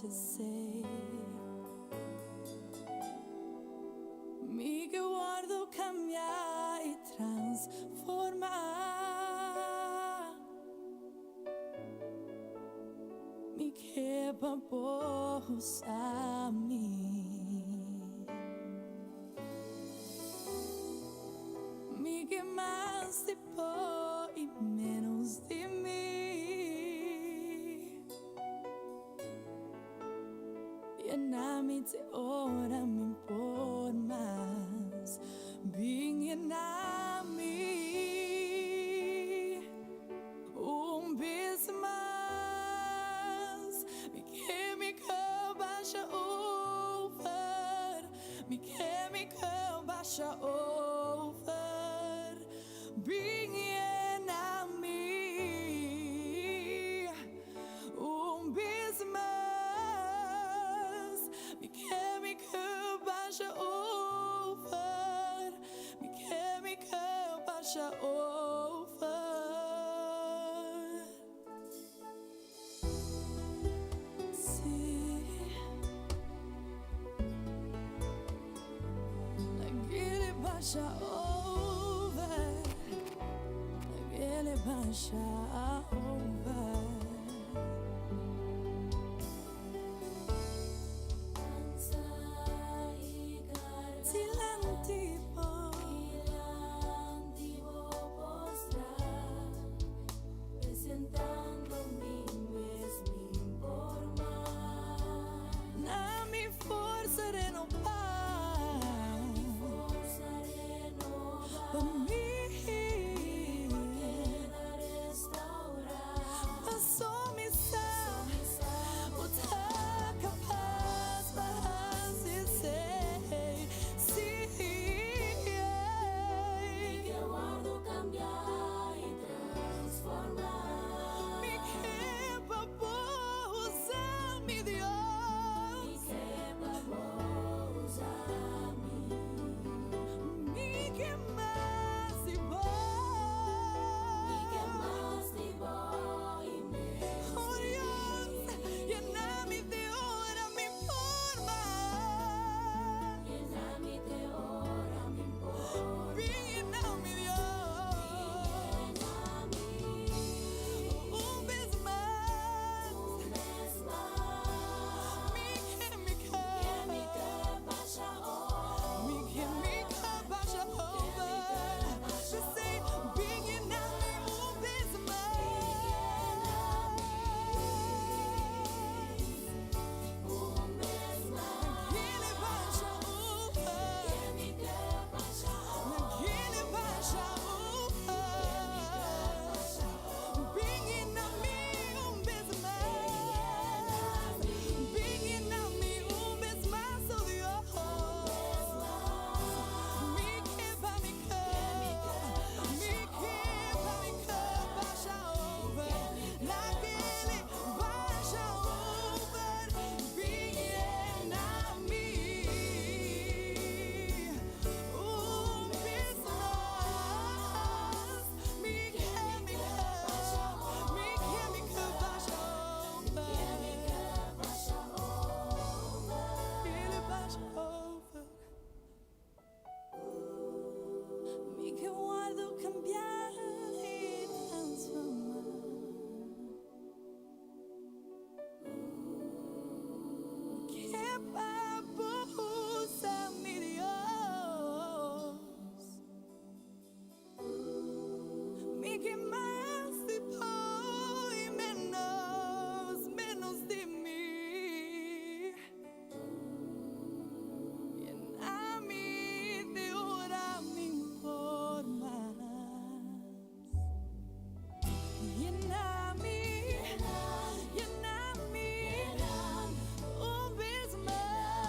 Hasi. Mi ke wòrdu kambiá i transformá. Mi ke pa bo usa mi. Mi ke mas di bo i ménos di mi. Yena mi te ora mi por mas. Bin yena mi un bes mas. Mi ke mi cup basha over. Mi ke mi cup basha over. Bin yena mi un bes mas. Mi ke mi cup basha over. Mi ke mi cup basha over. Sí. Lag'é basha over. Lag'é basha over. Dansa i karga. Dilanti bo. Dilanti bo postrá, presentando mi mes mi'n por mas. Na mi forsa renobá. Mi forsa renobá. Pa mi. Mi por keda restourá. Paso mi sa. Bo ta kapas pa hasi. Sí. Mi ke wòrdu kambiá i transformá. Mi ke pa bo usa mi, Dios. Mi ke pa bo usa mi. Mi ke mas di bo. Mi ke mas di bo i ménos Oh di Dios, mi. Yena mi te ora mi por mas. Yena mi te ora mi'n por Bin yena mi, Dios. Yena mi. Un bes mas. Un bes mas. Mi ke mi Ke mi cup. cup basha over. Mi ke mi cup basha over. Just say, bin yena mi un bes mas. Un bes mas. Lag'é basha over. Ke mi cup basha Lag'é basha over. Bin yena mi un bes mas. Bin yena mi un bes mas, oh Dios. Mi ke pa mi cup, mi ke pa mi cup basha over. Lag'é basha over. Bin yena mi un bes mas. Mi ke mi cup, mi ke mi cup basha over. Lag'é basha over. Mi ke wòrdu kambiá i transformá. Ke pa bo usa mi, Dios. Mi ke mas di bo i ménos, ménos di mi. Yena mi te ora mi'n por mas. Yena mi, yena mi, un bes mas.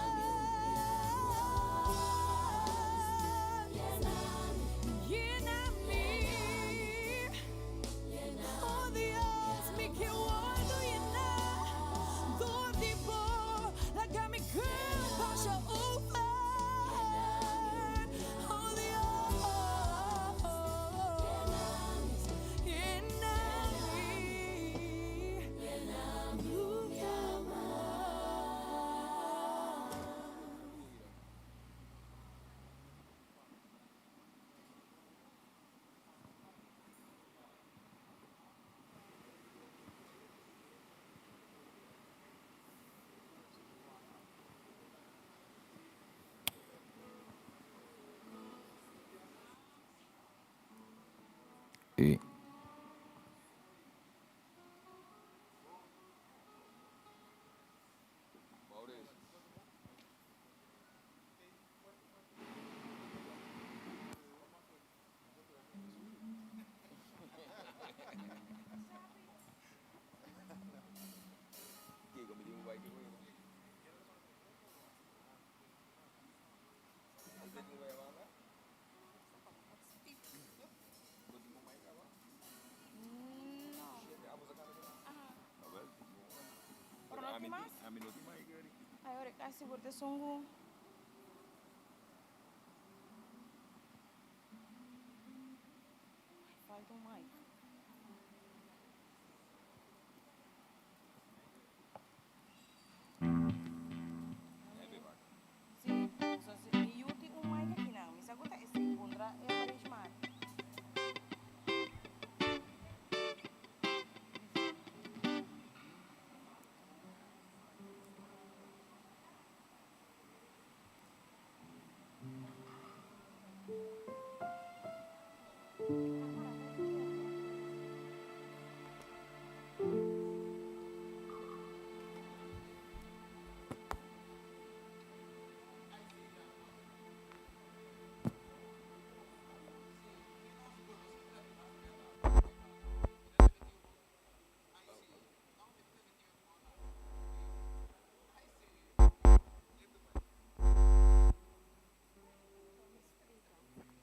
Mas? Ai ora kasi por ta esun ku. Ai falta un mic. Si, so si mi yu tin un mic akinan, mi sa ku ta esei puntra e Rishmar.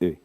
Ey.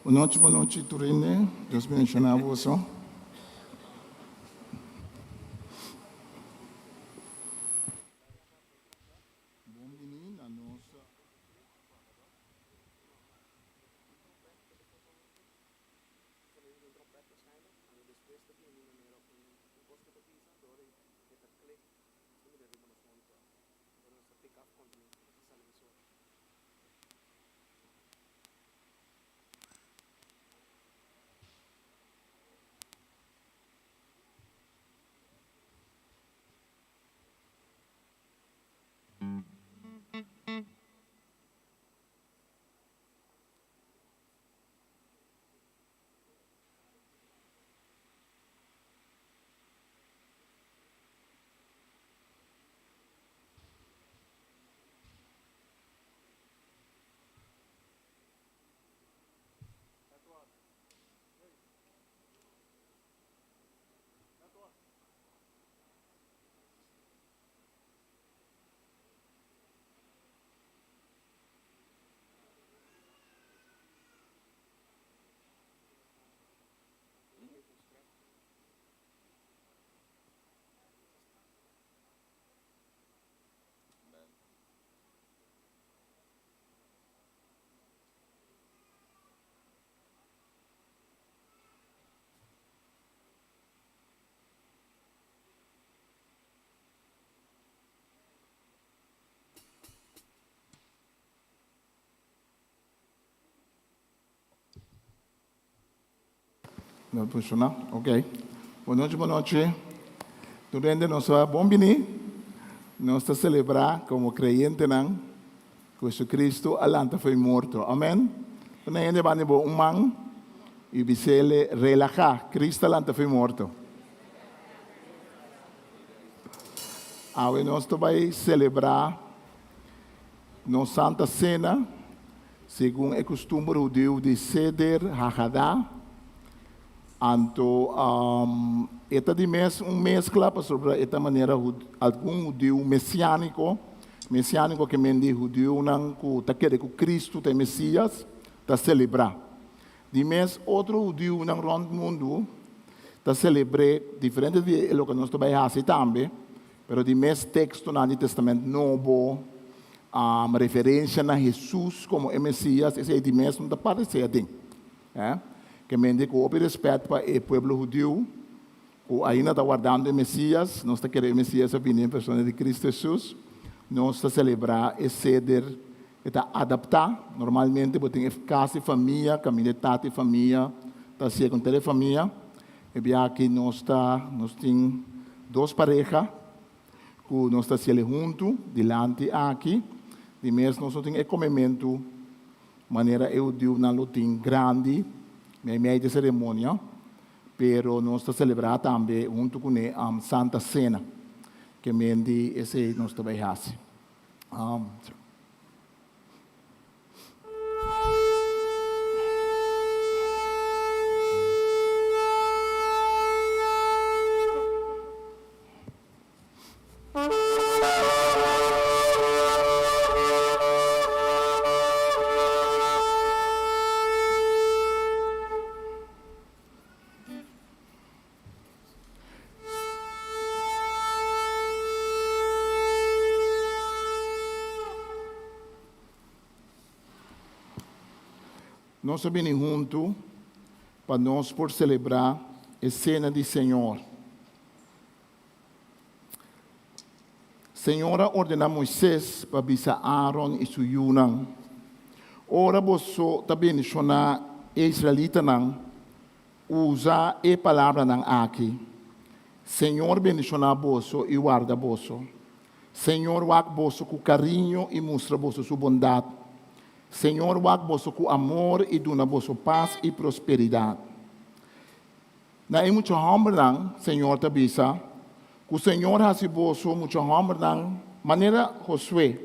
Bon nochi, bon nochi tur hende. Dios bendiciona boso. Bon bini na nos. No funciona? Ok. Bon nochi, bon nochi. Tur hende nos a bon bini. Nos ta celebra como creyentenan cu Jesucristo a lanta fo'i morto. Amen. Pone hende banda di bo un man y bisele relaja, Cristo a lanta fo'i morto. Awe nos ta bay celebra nos Santa Cena segun e custumber hudiu di Seder Haggadah. Anto e ta di mes un mezcla pasobra e ta manera algun hudiu mesianico, mesianico ke men di hudiunan cu ta kere cu Cristo ta e Mesias, ta celebra. Di mes otro hudiunan rond mundu ta selebr'é diferente di e loke nos ta bai hasi tambe, pero di mes tekstonan di Testament Nobo, referensia na Hesus komo e Mesias, esei di mes no ta paresé aden. Ke mende ku hopi rèspèt pa e pueblo hudiu ku ainda ta wardando e Mesias, nos ta kere e Mesias a bini en persona di Cristo Hesus, nos ta selebrá e Seder. E ta adaptá. Normalmente bo tin e kas di famia, kaminda e tata di famia ta hasié ku henter e famia. E bia aki nos ta, nos tin dos pareha ku nos ta hasiel huntu dilanti aki. Di mes nos no tin e komementu manera e hudiunan lo tin grandi meimei di e seremonia, pero nos ta selebrá tambe huntu kuné Santa Sena. Ke men di esei nos ta bai hasi. Nos a bini huntu pa nos por selebrá e Sena di Señor. Señor a ordená Moisés pa bisa Aaron i su yunan, Ora boso ta bendishoná e israelitanan, Usa e palabranan aki, Señor bendishoná boso i warda boso. Señor wak boso ku kariño i mustra boso su bondat. Señor wak boso ku amor i duna boso pas i prosperidat. Na e mucha hòmbernan, Señor ta bisa, Ku Señor hasi boso mucha hòmbernan manera Josué,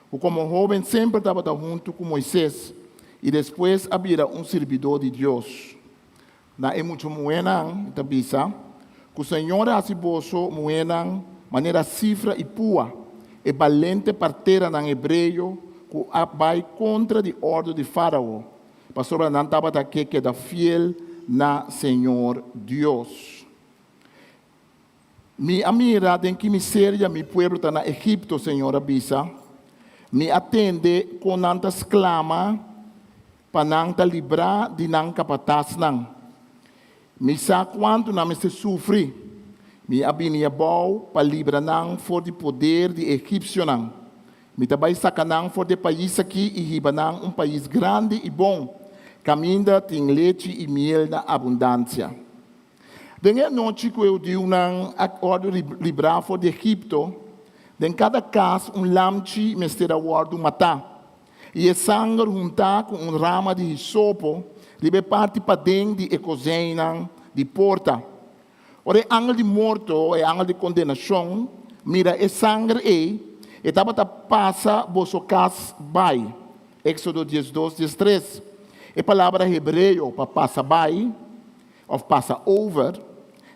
ku komo hóben semper tabata huntu ku Moisés. I despues a bira un sirbidó di Dios. Na e mucha muhénan e ta bisa, Ku Señor a hasi boso, muhénan, manera Sifra i Pua, e balente parteranan hebreo ku a bai kontra di òrdu di Fárao, pasobra nan tabata ke keda fiel na Señor Dios. Mi a mira den ki miseria mi pueblo ta na Egipto, Señor a bisa. Mi a tende kon nan ta sklama pa nan ta librá di nan kapatasnan. Mi sa kuantu nan mester sufri. Mi a bini abou pa libra nan for di poder di e egipsionan. Mi ta bai saka nan for di e pais akí i hiba nan un pais grandi i bon, kaminda tin lechi i miel na abundansia. Den e anochi ku e hudiunan a wòrdu librá for di Egipto, den kada kas un lamchi mester a wòrdu matá, i e sanger huntá ku un rama di hisopo riba e parti paden di e kozeinnan di porta. Ora e angel di morto, e angel di kondenashon, mira e sanger ei, e tabata pasa boso kas bai. Éksodo diesdos, diestres. E palabra hebreo pa pasa bai òf pasa over,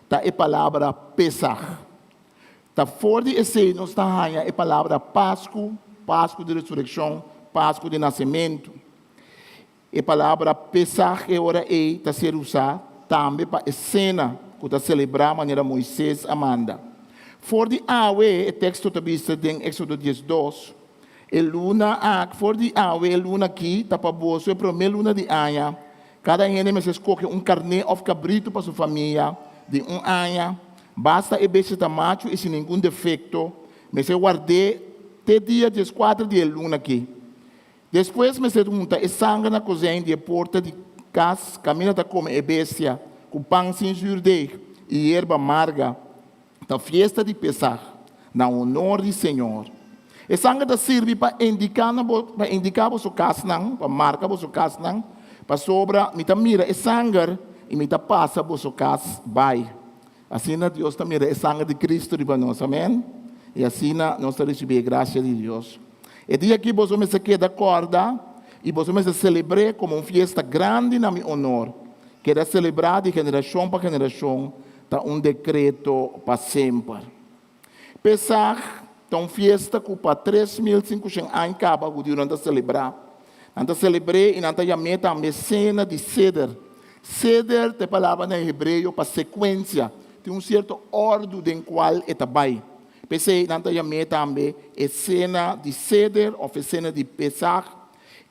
ta e palabra Pesach. Ta for di esei nos ta haña e palabra Pasku, Pasku di Resurekshon, Pasku di Nasementu. E palabra Pesach e ora ei ta ser usá tambe pa e sena ku ta selebrá manera Moises a manda. For di awe, e teksto ta bisa den Éksodo diesdos, E luna ak, for di awe e luna aki ta pa boso e promé luna di aña, Kada hende mester skohe un karné òf kabritu pa su famia di un aña, basta e bestia ta machu i sin ningun defekto. Mester ward'é te dia dieskuater di e luna akí. Despues mester hunta e sanger na kozein di e porta di kas kaminda ta kome e bestia ku pan sin zürdeg i yerba marga. Ta fiesta di Pesaj na honor di Señor. E sanger ta sirbi pa indiká na bo, pa indiká boso kasnan, pa marka boso kasnan, pasobra mi ta mira e sanger i mi ta pasa boso kas bai. Asina Dios ta mira e sanger di Cristo riba nos, amen, i asina nos ta risibí e grasia di Dios. E dia akí boso mester keda kòrda i boso mester selebr'é komo un fiesta grandi na mi honor. Keda selebrá di generashon pa generashon ta un dekreto pa semper. Pesaj ta un fiesta ku pa 3500 aña kaba hudiunan ta selebrá. Nan ta selebr'é i nan ta yam'é tambe sena di seder. Seder ta e palabra na hebreo pa sekuensia. Tin un sierto òrdu den kual e ta bai. P'esei nan ta yam'é tambe e sena di seder òf e sena di Pesaj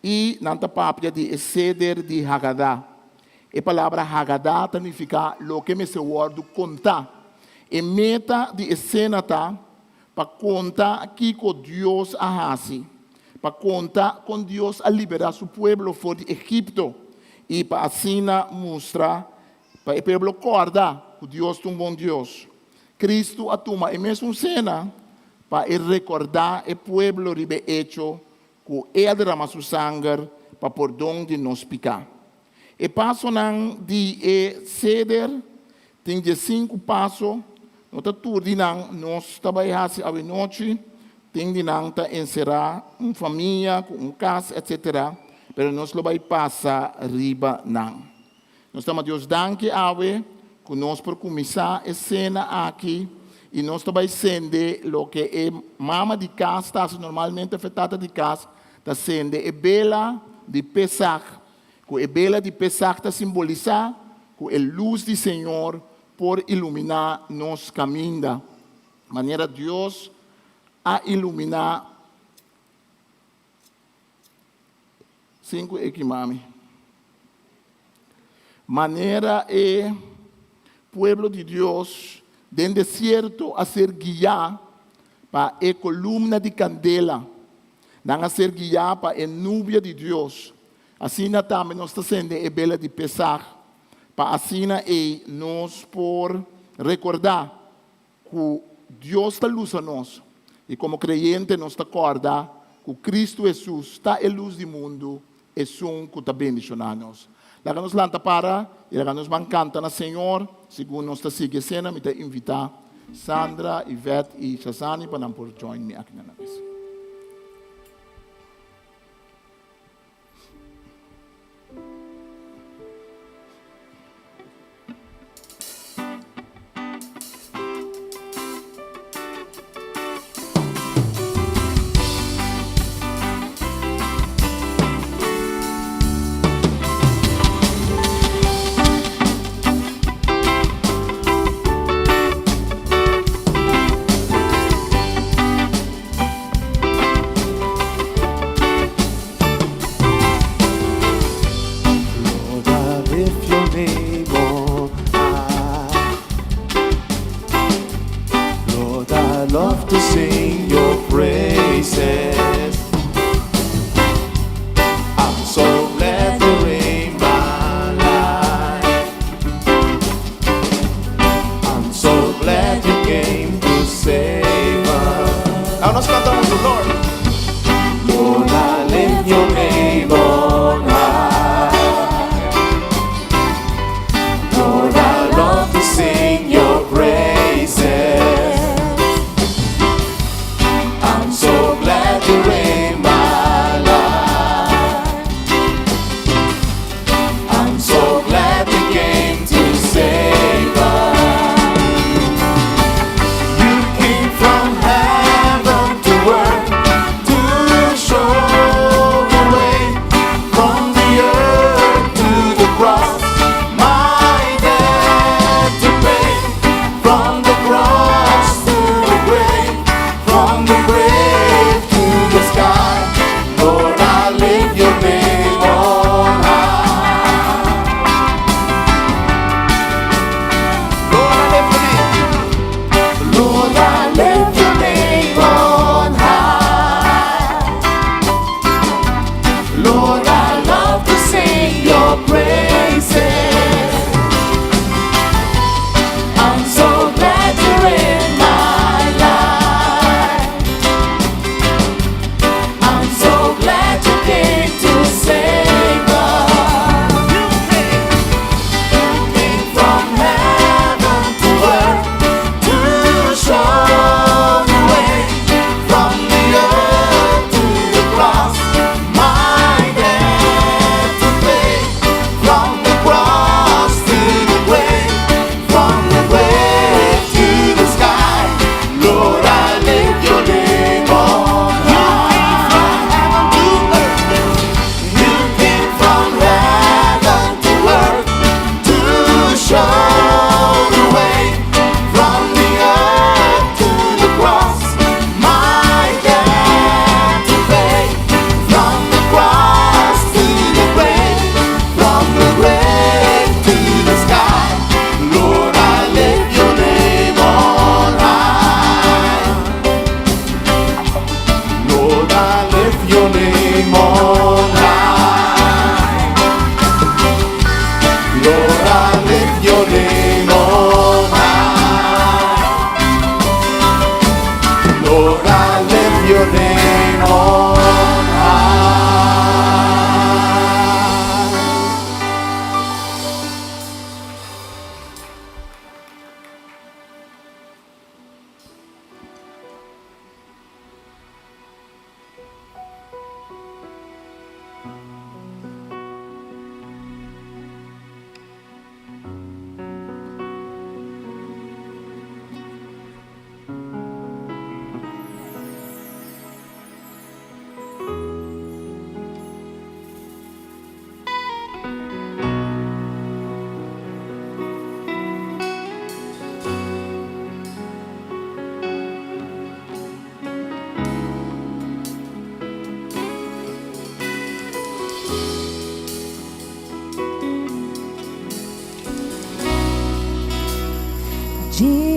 i nan ta papia di e seder di Hagadah. E palabra Hagadah ta nifiká loke mester wòrdu kontá. E meta di e sena ta pa konta kiko Dios a hasi, pa konta kon Dios a liberá su pueblo for di Egipto i pa asina mustra pa e pueblo kòrda ku Dios ta un bon Dios. Kristu a tuma e mesun sena pa e rekordá e pueblo riba e echo ku E a derama su sanger pa pordon di nos piká. E pasonan di e seder tin diesinku paso, no ta tur di nan nos ta bai hasi awenochi, tin di nan ta enserá un famia ku un kas etsetera, pero nos lo bai pasa riba nan. Nos ta ma Dios danki awe ku nos por kuminsá e sena aki i nos ta bai sende loke e mama di kas ta hasi normalmente òf e tata di kas ta sende e bela di Pesach, ku e bela di Pesach ta simbolisá ku e lus di Señor por iluminá nos kaminda, manera Dios a iluminá Sinku e kimami. Manera e pueblo di Dios den desierto a ser guiá pa e kolumna di kandela, nan a ser guiá pa e nubia di Dios, asina tambe nos ta sende e bela di Pesaj, pa asina ei nos por rekordá Ku Dios ta lusa nos, i komo kreyente nos ta kòrda ku Kristu Hesus ta e lus di mundu, esun ku ta bendishoná nos. Laga nos lanta para i laga nos ban kanta na Señor segun nos ta sigui e sena. Mi ta invitá Sandra, Yvette i Shazani pa nan por join mi aki na mesa.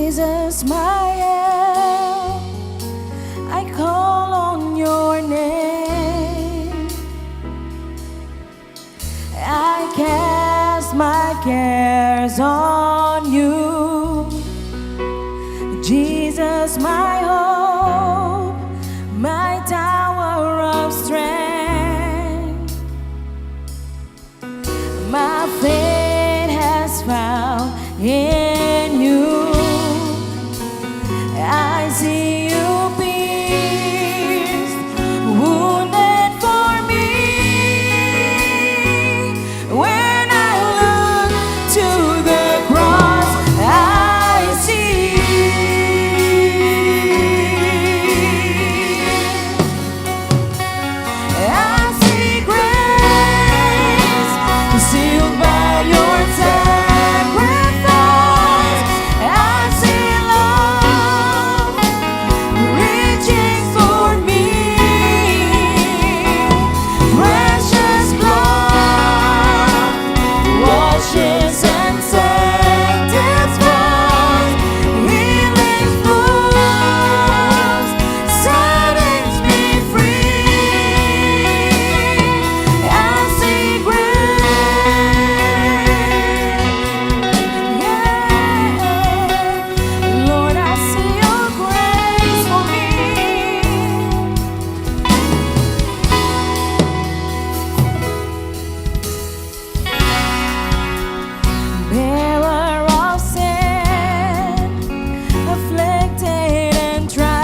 Jesus, my help, I call on your name. I cast my cares on you. Jesus, my hope, my tower of strength. My faith has found in you. I see you pierced, wounded for me. When I look to the cross, I see. I see grace sealed by your sacrifice. I see love reaching for me. Precious blood washes and sanctifies. Healing flows, setting me free. I see grace. Yeah. Lord, I see your grace for me. Bearer of sin, afflicted and tried,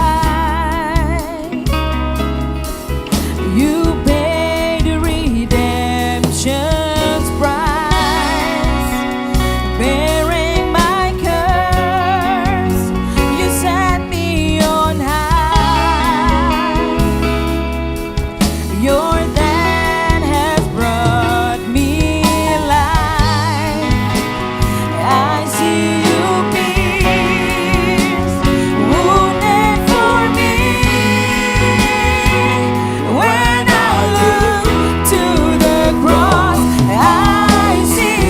you paid the redemption's price. Bearing my curse, you set me on high. Your death has brought me life. I see you pierced, wounded for me. When I look to the cross, I see.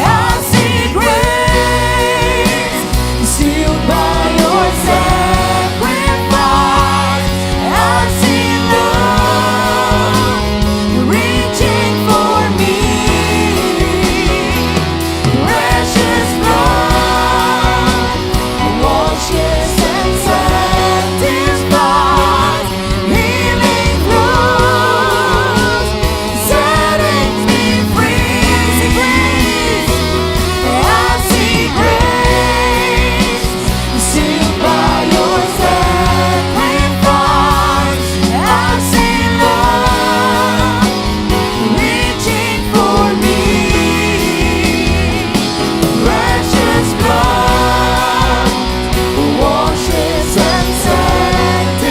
I see grace sealed by your sacrifice. I see love reaching for me. Precious blood washes and sanctifies. Healing flows, setting me free. I see grace, sealed by your sacrifice. I see love reaching for me. Precious blood washes and sanctifies.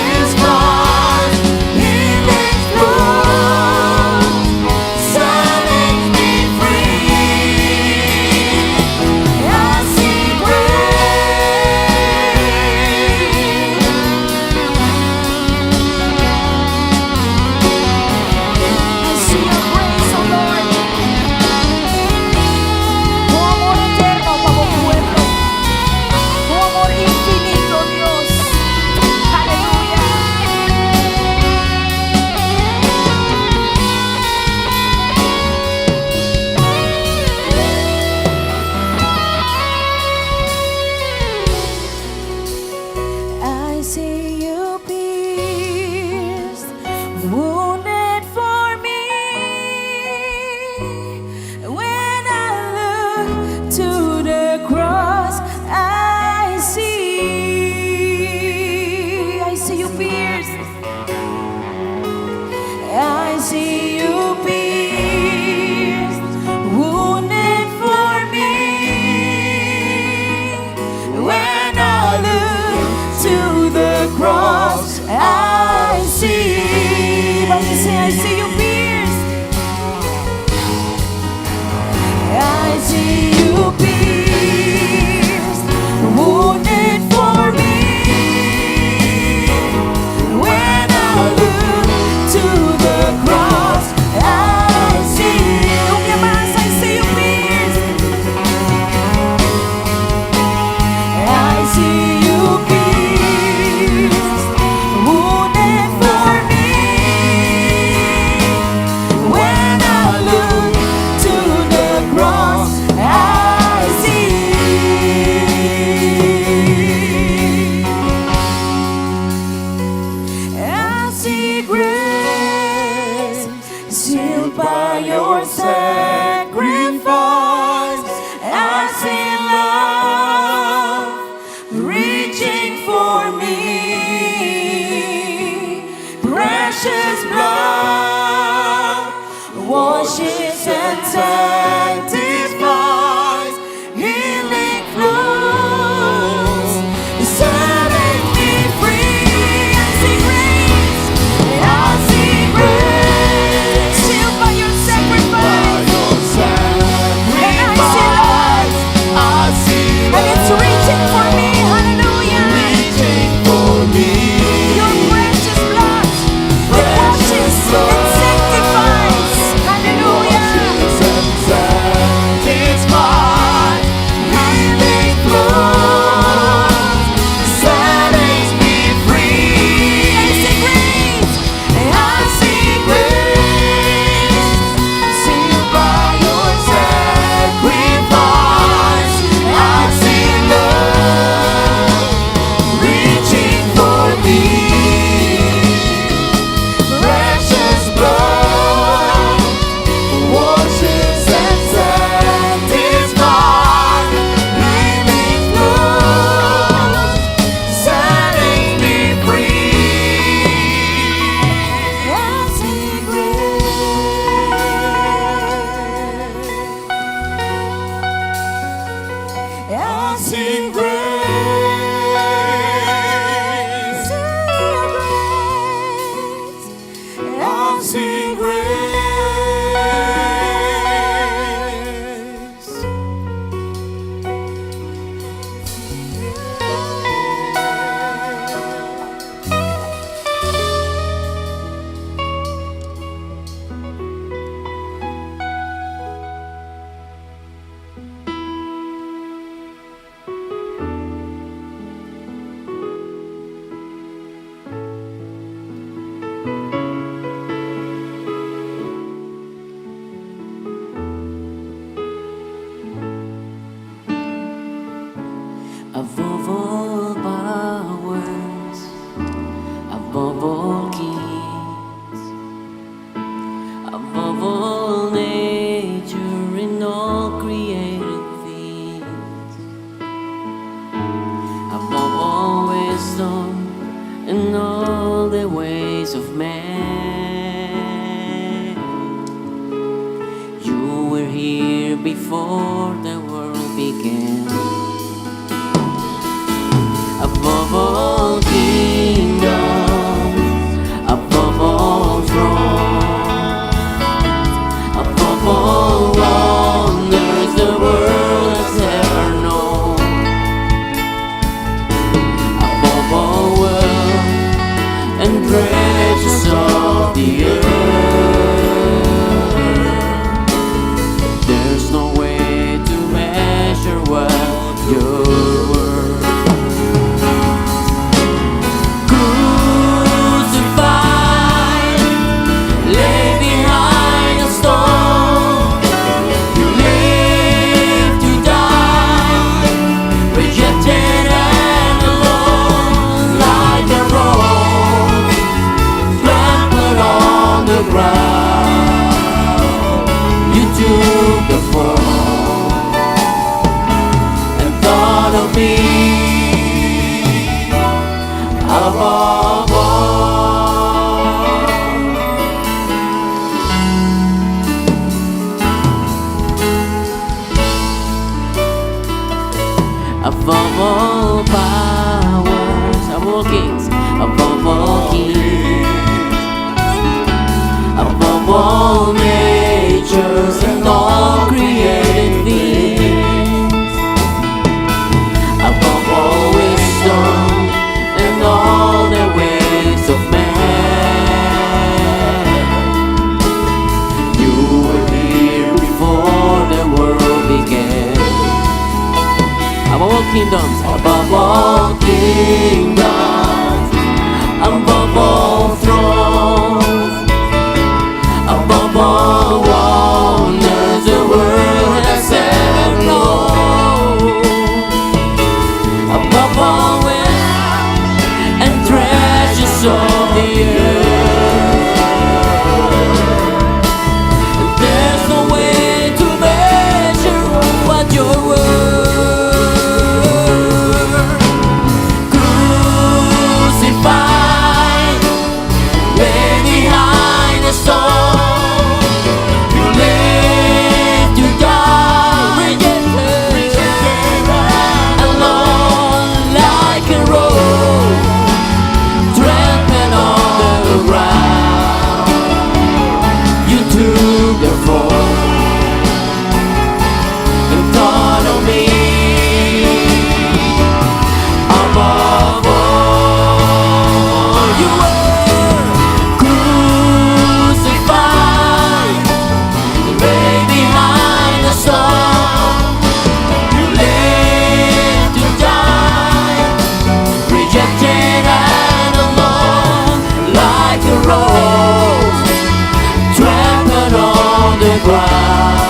Healing flows, setting me free. I see grace. I see your grace, oh Lord. Tu amor eterno pa bo pueblo. Tu amor infinito, Dios. Aleluya. I see you pierced, wounded for me. When I look to the cross, I see. I see you pierced. I see you pierced, wounded for me. When I look to the cross, I see. But you say, I see you pierced. I see you pierced, wounded for me. When I Precious blood washes and sanctifies, healing flows, setting me free. I see grace, I see grace, sealed by your sacrifice, and I see love, I see and it's reaching for me. Hallelujah. reaching for me. Your precious blood that washes and sanctifies. Hallelujah. Washes and sanctifies, healing flows, setting me free. I see grace. I see grace. Sealed by your sacrifice, I see love reaching for me. Precious blood washes and sanctifies, healing flows, setting me free. I see grace. I see grace. I see grace. Above all powers, above all kings, above all nature and all created things, above all wisdom and all the ways of man. You were here before the world began. Above all kingdoms, above all thrones, above all wonders the world has ever known, above all wealth and treasures of the earth, there's no way to measure what you're worth. Crucified, laid behind a stone. You live to die, rejected and alone, like a rose trampled on the ground. You took the fall and thought of me above all. Above all powers, above all kings, above all kings, above all natures and all created things, above all wisdom and all the ways of man. You were here before the world began. Above all kingdoms, above all kingdoms, above all thrones, above all wonders the world has ever known, above all wealth and treasures of the earth. There's no way to measure what you're worth. ground.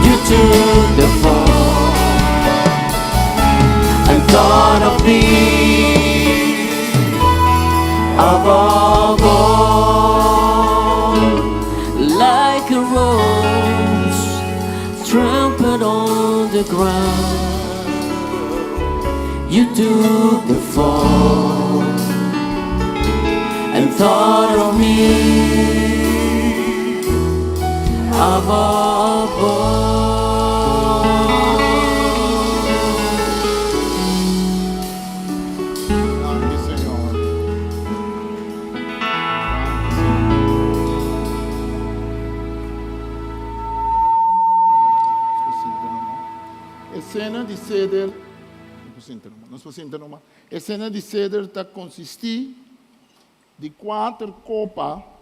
You took the fall and thought of me above all, like a rose trampled on the ground. You took the fall and thought of me above all. Danki, Señor. Danki, Señor. Nos por sinta numa. E sena di Seder, nos por sinta numa, nos por sinta numa. E sena di Seder ta konsistí di kuater kopa.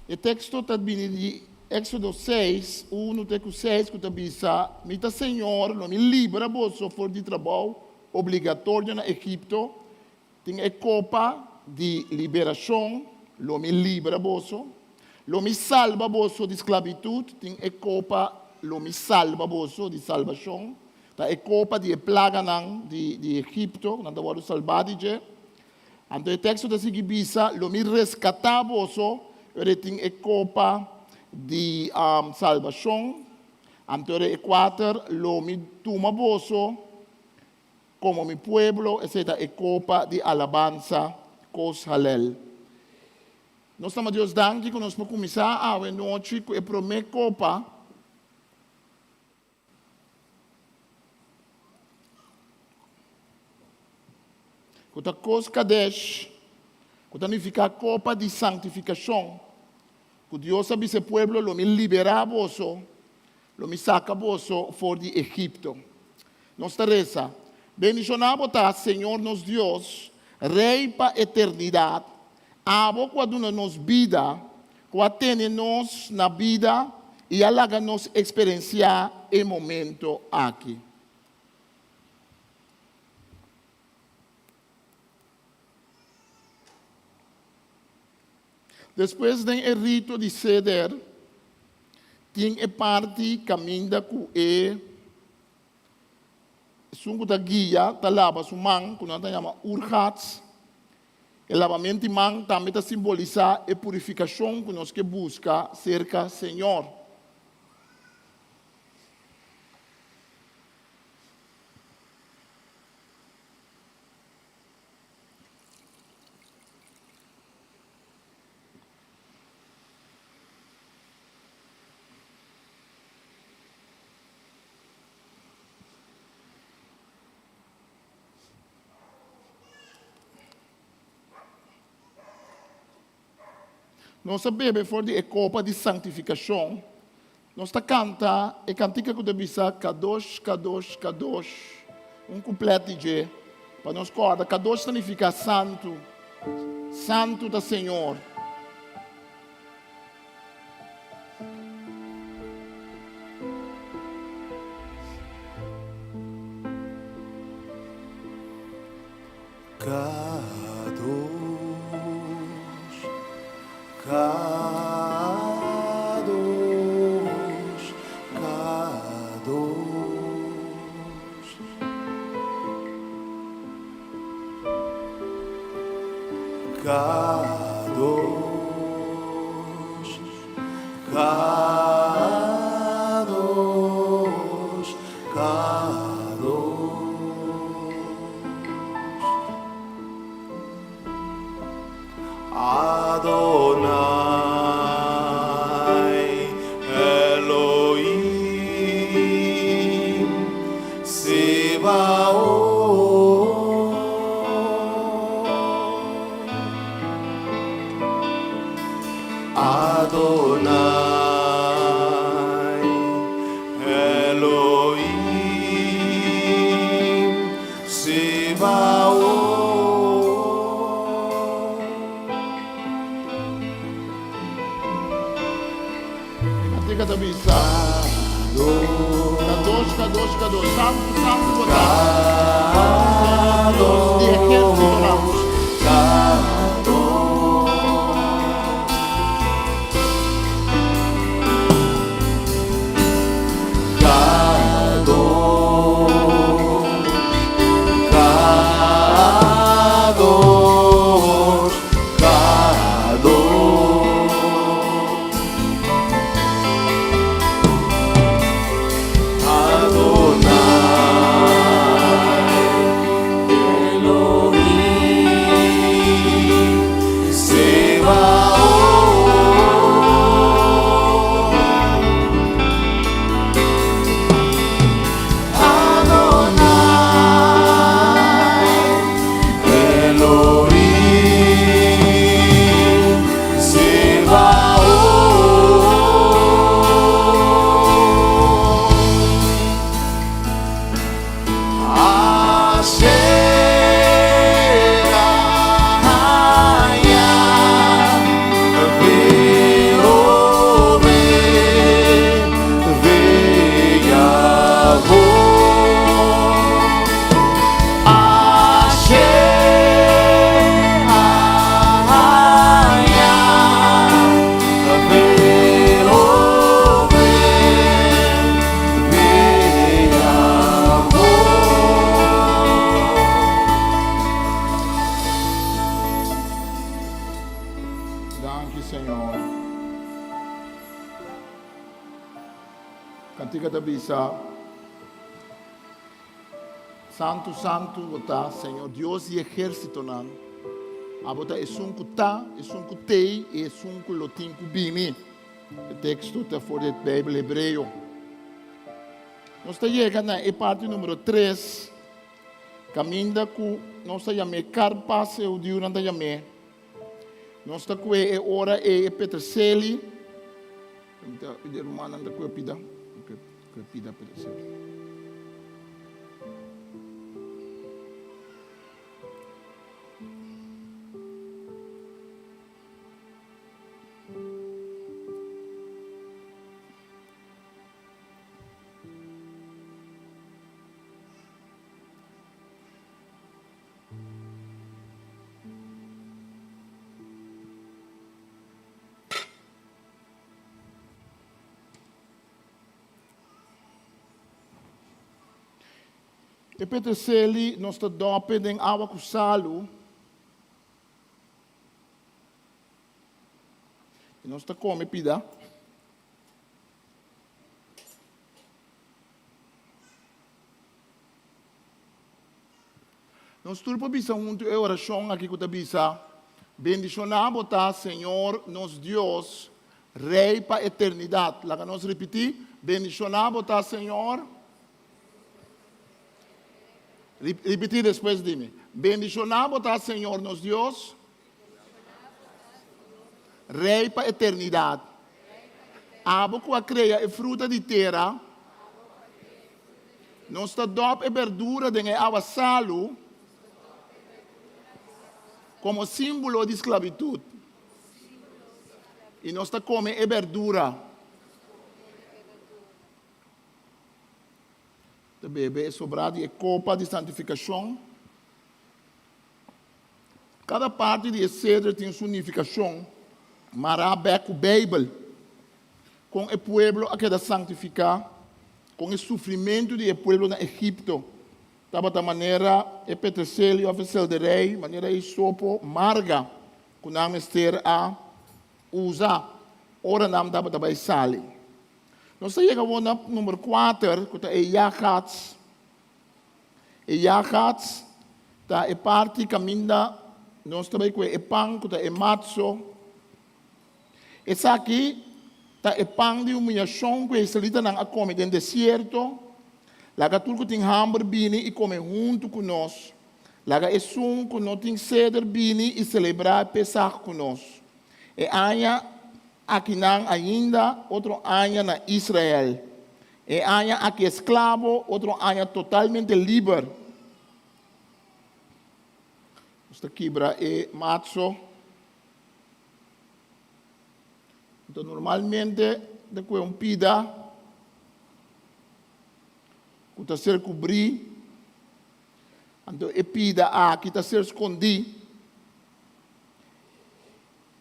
E teksto ta bini di Éksodo 6, 1 te ku 6, ku ta bisa, Mi ta Señor, lo mi libra boso for di trabou obligatorio na Egipto. Tin e kopa di liberashon, lo mi libra boso. Lo mi salba boso di sklabitut, tin e kopa lo mi salba boso di salbashon. Ta e kopa di e plaganan di di Egipto, nan ta wòrdu salbá di dje. Anto e teksto ta sigui bisa, Lo mi reskatá boso, ora e tin e kopa di salbashon. Anto ora e kuater, Lo mi tuma boso komo mi pueblo, esei ta e kopa di alabansa, Kos Halel. Nos ta ma Dios danki ku nos por kuminsá awe nochi ku e promé kopa. Ku ta Kos Kadesh, ku ta nifiká kopa di santifikashon, ku Dios a bisa e pueblo, Lo mi liberá boso, lo mi saka boso for di Egipto. Nos ta resa, Bendishoná bo ta, Señor nos Dios, Rei pa eternidat, abo ku a duna nos bida, ku a tene nos na bida i a laga nos eksperensiá e momento aki. Despues den e rito di Seder tin e parti kaminda ku e esun ku ta guia ta laba su man, ku nan ta yama urgats. E labament di man tambe ta simbolisá e purifikashon ku nos ke buska serka Señor. Nos a bebe for di e kopa di santifikashon. Nos ta kanta e kantika ku ta bisa Kadosh, Kadosh, Kadosh, un kuplet di dje, pa nos kòrda. Kadosh ta nifiká santu. Santu ta Señor. Kadosh, Kadosh, Kadosh. Kadosh, Kadosh, Kadosh. Adonai Elohim Sebaot. Adonai Elohim Sebaot. E kantika ta bisa, Kadosh, kadosh, kadosh, santu, santu bo ta, Señor Dios di ehérsitonan. Danki, Señor. Kantika ta bisa, Santu, santu bo ta, Señor Dios di ehérsitonan. Abo ta esun ku ta, esun ku t'ei i esun ku lo tin ku bini. E teksto ta for di e Beibel Hebreo. Nos ta yega na e parti numero tres, kaminda ku nos ta yam'é karpas, e hudiunan ta yam'é. Nos ta kue e ora ei e peterseli. Mi ta pidi e rumannan ta kue pida, kue pida peterseli. E peterseli nos ta dòp'e den awa ku salu. I nos ta kome pida. Nos tur por bisa huntu e orashon aki ku ta bisa, Bendishoná bo ta, Señor nos Dios, Rei pa eternidat. Laga nos ripití, Bendishoná bo ta, Señor. Ripití despues di mi. Bendishoná bo ta, Señor nos Dios, Rei pa eternidat. Abo ku a krea e fruta di tera, nos ta dòp e berdura den e awa salu komo símbolo di sklabitut, i nos ta kome e berdura. Ta bebe e sobrá di e kopa di santifikashon. Kada parti di e seder tin su nifikashon mará bèk ku Beibel. Kon e pueblo a keda sanktifiká, kon e sufrimentu di e pueblo na Egipto tabata manera e peterseli òf e selderei, manera e isopo marga ku nan mester a usa ora nan tabata bai sali. Nos ta yega awor na number kuater ku ta e yagats. E yagats ta e parti kaminda nos ta bai kue e pan ku ta e matso. Esaki ta e pan di humiyashon ku e israelitanan a kome den desierto. Laga tur ku tin hamber bini i kome huntu ku nos. Laga esun ku no tin seder bini i selebrá e Pesach ku nos. E aña akinan ainda, otro aña na Israel. E aña aki esklabo, otro aña totalmente liber. Nos ta kibra e matso. Anto normalmente ta kue un pida ku ta ser kubrí. Anto e pida aki ta ser skondí.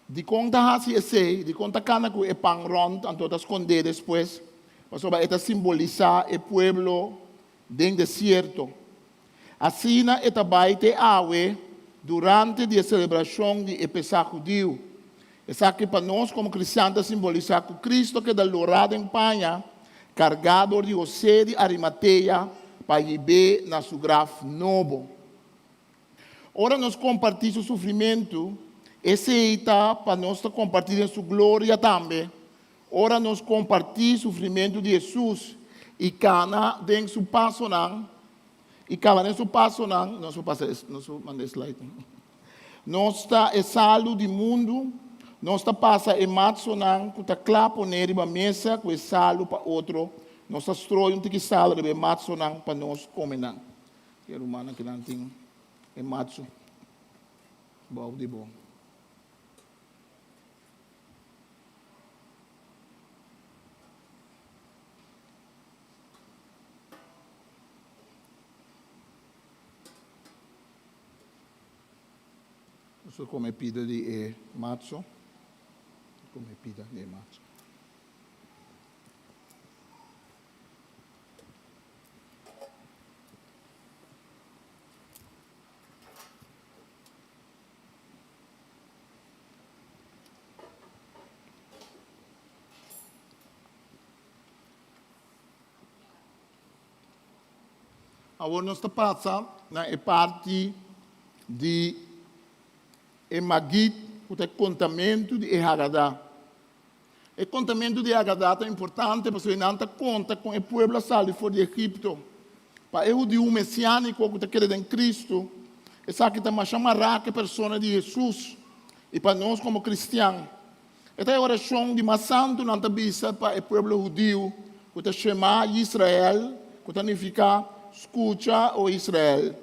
Dikon ta hasi esei? Dikon ta kana ku e pan rònt anto ta skondé despues? Pasobra e ta simbolisá e pueblo den desierto. Asina e ta bai te awe durante di e selebrashon di e Pesach hudiu. Esaki pa nos komo kristian ta simbolisá ku Kristu a keda lorá den paña, kargá dor di Hosé di Arimatea pa hib'é na su graf nobo. Ora nos kompartí su sufrimentu, esei ta pa nos ta kompartí den su gloria tambe. Ora nos kompartí sufrimentu di Hesus i kana den su pasonan, i kaba den su pasonan, nos por pasa e, nos por manda e slide. Nos ta e salu di mundu, nos ta pasa e matsonan ku ta kla poné riba mesa ku e salu pa otro, nos ta stroi un tiki salu riba e matsonan pa nos kome nan. E rumannan kinan tin e matsu bou di bo. Nos ta come pida di e matsu. Come pida di e matsu. Awor nos ta pasa na e parti di e Magid, ku ta e kontamentu di e Haggadah. E kontamentu di e Haggadah ta importante pasobra nan ta konta kon e pueblo a sali for di Egipto. Pa e hudiu mesiániko ku ta kere den Kristu, esaki ta masha mará ku e persona di Hesus i pa nos komo kristian. E ta e orashon di mas santu nan ta bisa pa e pueblo hudiu ku ta Shema Yisrael, ku ta nifiká Skucha, o Israel.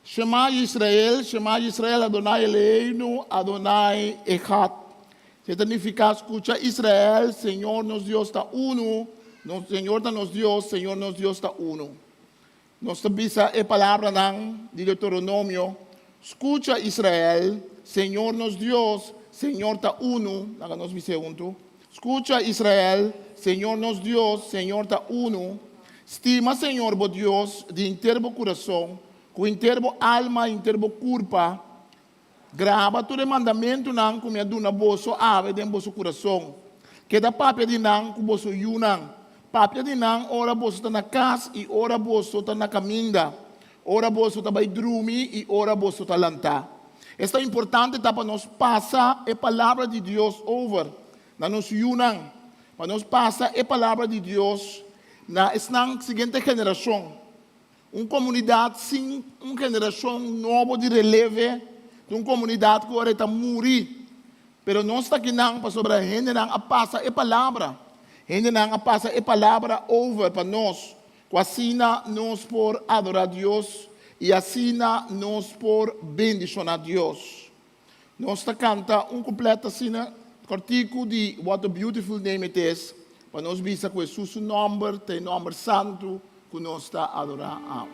Shema Yisrael, Shema Yisrael, Adonai Eloheinu, Adonai Echad. Esei ta nifiká, Skucha Israel, Señor nos Dios ta unu, nos Señor ta nos Dios, Señor nos Dios ta unu. Nos ta bisa e palabranan di Deuteronomio, Skucha Israel, Señor nos Dios, Señor ta unu. Laga nos bis'é huntu. Skucha Israel, Señor nos Dios, Señor ta unu. Stima Señor bo Dios di henter bo kurason, ku henter bo alma i henter bo kurpa. Graba tur e mandamentunan ku mi a duna boso awe den boso kurason. Keda papia di nan ku boso yunan. Papia di nan ora boso ta na kas i ora boso ta na kaminda, ora boso ta bai drumi i ora boso ta lantá. Esta importante ta pa nos pasa e Palabra di Dios over na nos yunan, pa nos pasa e Palabra di Dios na esnan siguiente generashon. Un komunidat sin un generashon nobo di releve ta un komunidat ku ora e ta muri. Pero nos ta akinan pasobra hendenan a pasa e palabra. Hendenan a pasa e palabra over pa nos, ku asina nos por adorá Dios i asina nos por bendishoná Dios. Nos ta kanta un kuplet asina kòrtiku di What a Beautiful Name It Is pa nos bisa ku Hesus su nòmber ta e nòmber santu ku nos ta adorá awe.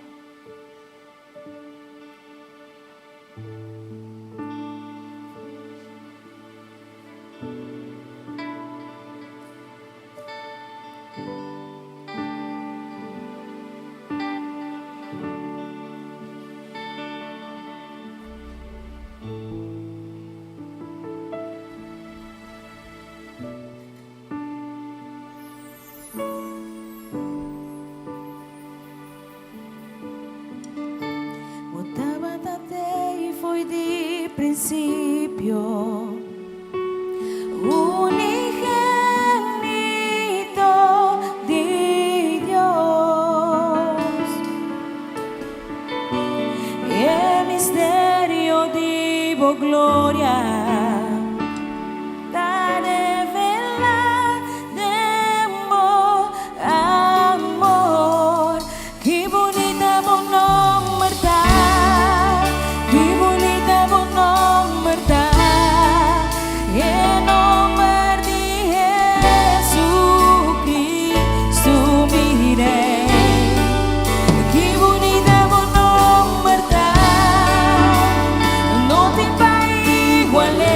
Bo tabata tei fo'i di prinsipio, unigenito di Dios. E misterio di bo gloria ta revelá den bo amor. Ki bunita bo nomber ta, ki bunita bo nomber ta, e nomber di Jesucristo mi Rey. Ki bunita bo nomber ta, no tin pa igual'é.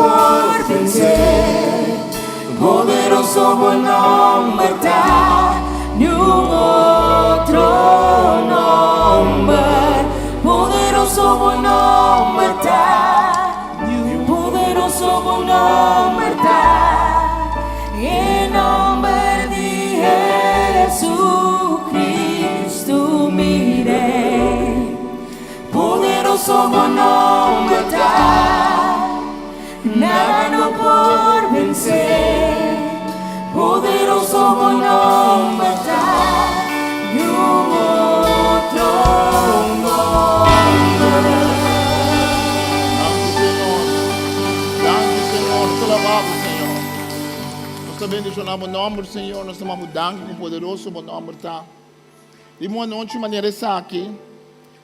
por vencer. Poderoso bo nomber ta, niun otro nomber. Poderoso bo nomber ta, poderoso bo nomber ta. E nomber di Jesucristo mi Rey. Poderoso bo nomber ta, nada no por vencer. Poderoso bo nomber ta, niun otro nomber. Danki, Señor. Danki, Señor. Nos ta alabá Bo, Señor. Nos ta bendishoná Bo nòmber, Señor. Nos ta manda Bo danki ku poderoso Bo nòmber ta. Di un anochi manera esaki,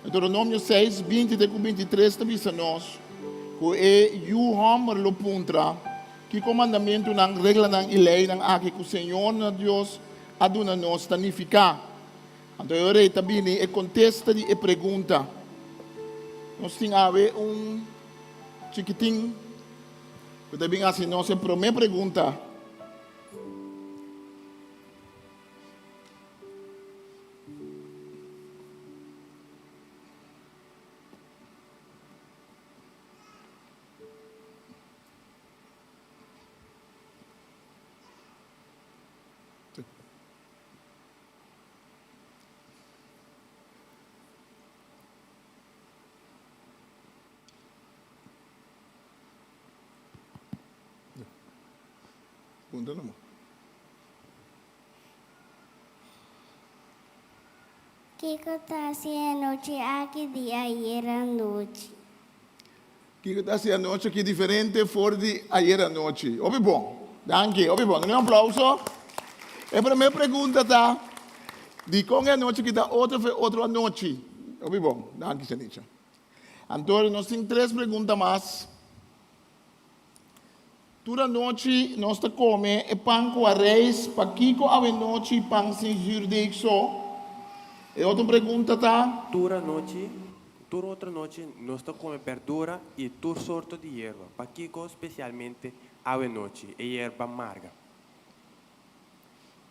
Deuteronomio 6, 20 te ku 23 ta bisa nos ku e yu hòmber lo puntra, Kiko mandamentunan, reglanan i leinan aki ku Señor nos Dios a duna nos ta nifiká? Anto e ora ei ta bini e kontesta di e pregunta. Nos tin awe un chikitin ku ta bin hasi nos e promé pregunta. Punta numa. Kiko ta hasi e nochi aki di ayera nochi? Kiko ta hasi e anochi aki diferente for di ayera nochi? Hopi bon. Danki. Hopi bon. Duna un aplauso. E prome pregunta ta, Dikon e anochi aki ta otro for e otro anochi? Hopi bon. Danki, Shanicha. Anto nos tin tres pregunta mas. Tur anochi nos ta kome e pan ku areis, pakiko awenochi pan sin zürdijk so? E otro pregunta ta. Tur anochi, tur otro nochi nos ta kome berdura i tur sorto di yerba, pakiko spesialmente awenochi e yerba marga?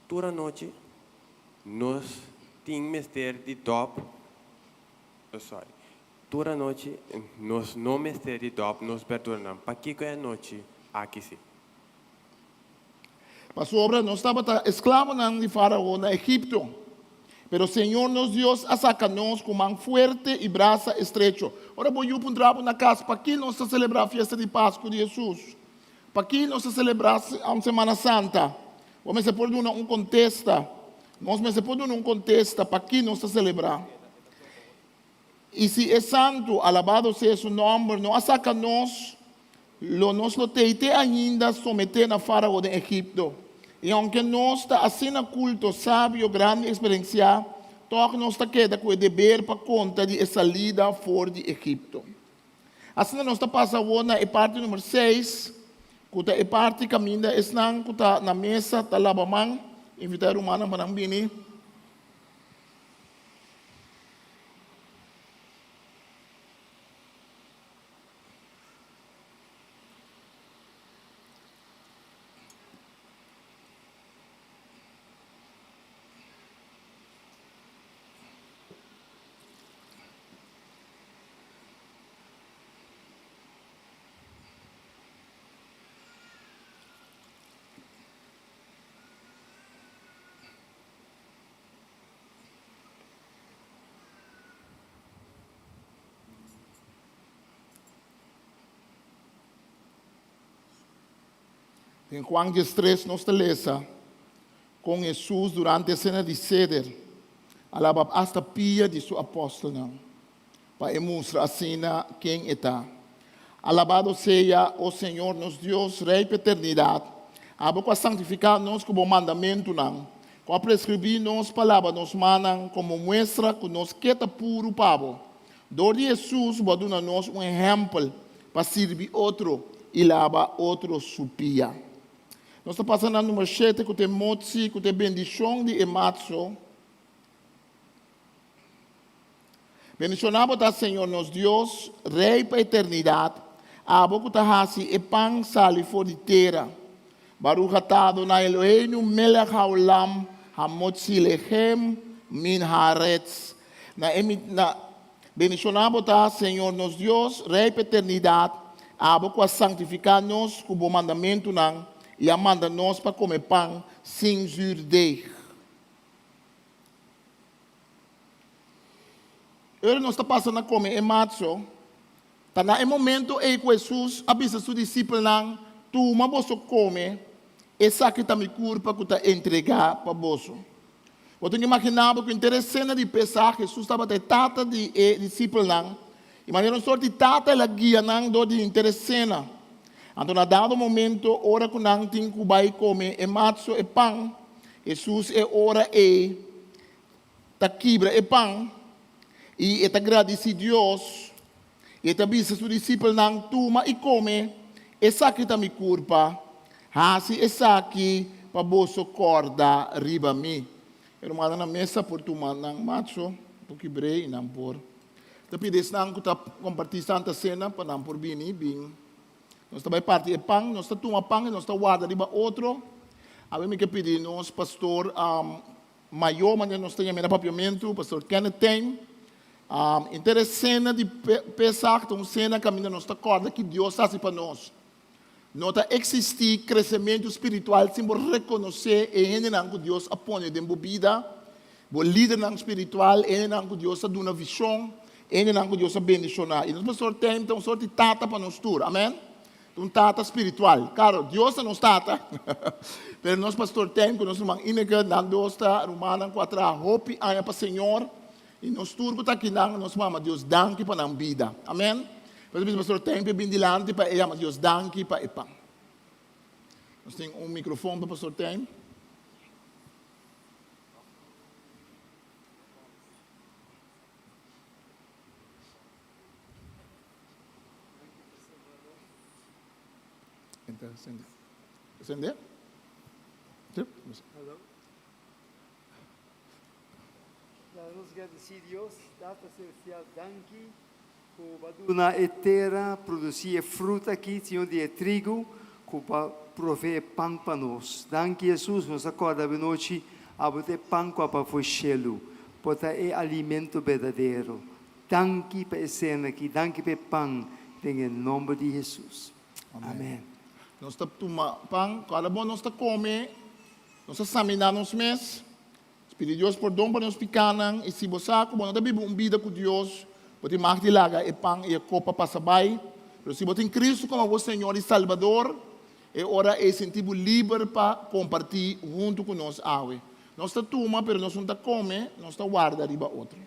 Tur anochi nos tin mester di dòp, sorry, Tur anochi nos no mester di dòp nos berduranan. Pakiko e anochi aki si? Pasobra nos tabata esklabonan di Fárao na Egipto, pero señor nos Dios a saka nos ku man fuerte i brasa estrecho. Ora bo yu puntra bo na kas, Paki nos ta selebrá fiesta di Pasku di Hesus? Paki nos ta selebrá Semana Santa? Bo mester por duna un kontesta. Nos mester por duna un kontesta paki nos ta selebrá. I si e Santu, alabado sea su nòmber, no a saka nos, lo nos lo tei te ainda someté na Fárao den Egipto. I ounke nos ta asina kulto, sabio, grandi i eksperensiá, tòg nos ta keda ku e deber pa konta di e salida for di Egipto. Asina nos ta pasa awor na e parti number seis, ku ta e parti kaminda esnan ku ta na mesa ta laba man. Invitá e rumannan pa nan bini. Den Juan diestres nos ta lesa kon Hesus durante e sena di Seder a laba asta pia di su apòstelnan pa e mustra asina ken e ta. Alabado sea, o Señor nos Dios, Rey pa eternidad, abo cu a santifica nos cu bo mandamentunan, cu a prescribi nos pa laba nos mannan como muestra cu nos ke ta puru pa bo. Dor di Jesus bo a duna nos un ehempel pa sirbi otro y laba otro su pia. Nos ta pasa na number shete cu ta e motzi, cu ta e bendicion di e matzo. Bendishoná bo ta, Señor nos Dios, Rei pa eternidat. Abo ku ta hasi e pan sali for di tera. Baruch atah Adonai Eloheinu melech haolam hamotzi lechem min haaretz. Na e na Bendishoná bo ta, Señor nos Dios, Rei pa eternidat, abo ku a sanktifiká nos ku bo mandamentunan i a manda nos pa kome pan sin zürdeg. Ora nos ta pasa na kome e matzo, ta na e momento ei ku Hesus a bisa su disipelnan, Tuma boso kome, esaki ta mi kurpa ku ta entregá pa boso. Bo tin ku imaginá bo ku henter e sena di Pesach, Hesus tabata e tata di e disipelnan, i manera un sort di tata el a guia nan dor di henter e sena. Anto na dado momento, ora ku nan tin ku bai kome e matzo, e pan, Hesus e ora ei ta kibra e pan i e ta gradisí Dios i e ta bisa su disipelnan, Tuma i kome, esaki ta mi kurpa, hasi esaki pa boso kòrda riba mi. E rumannan na mesa por tuma nan matso, por kibr'é i nan por ta pidi esnan ku ta kompartí Santa Sena pa nan por bini bin. Nos ta bai parti e pan, nos ta tuma pan i nos ta warda riba otro. Awe mi ke pidi nos pastor Mayó manera nos ta yam'é na papiamentu, Pastor Kenneth Teng. Henter e sena di Pesach ta un sena kaminda nos ta kòrda ki Dios hasi pa nos. No ta eksistí kresementu spiritual sin bo rekonosé e hendenan ku Dios a pone den bo bida, bo lidernan spiritual, e hendenan ku Dios a duna vishon, e hendenan ku Dios a bendishoná. I nos Pastor Teng ta un sort di tata pa nos tur. Amèn. Un tata spiritual. Claro, Dios ta nos tata, pero nos pastor Ten cu nos ruman Ineke, nan dos ta rumannan cu a traha hopi aña pa Señor, y nos tur cu ta akinan, nos mama Dios danki pa nan bida. Amen. Por eso bisa pastor Ten p'e bin dilanti pa e yama Dios danki pa e pan. Nos tin un microfon pa pastor Ten. Sende? Hello. Laga nos gradisí Dios, Tata Celestial, danki ku bo a duna e tera produsí e fruta aki, Señor, di e trigu ku bo a provee e pan pa nos. Danki Hesus, nos a kòrda abenochi abo ta e pan ku a pa for shelu, bo ta e alimento berdadero. Danki pa e sena aki, danki pa e pan, den e nomber di Hesus. Amen. Nos ta tuma pan, kada bon nos ta kome, nos ta saminá nos mes, pidi Dios pordon pa nos pikánan, i si bo sa ku bo no ta biba un bida ku Dios, bo tin mag di laga e pan i e kopa pasa bai, pero si bo tin Kristu komo bo Señor i Salbador, e ora ei sinti bo liber pa kompartí huntu ku nos awe. Nos ta tuma, pero nos no ta kome, nos ta warda riba otro.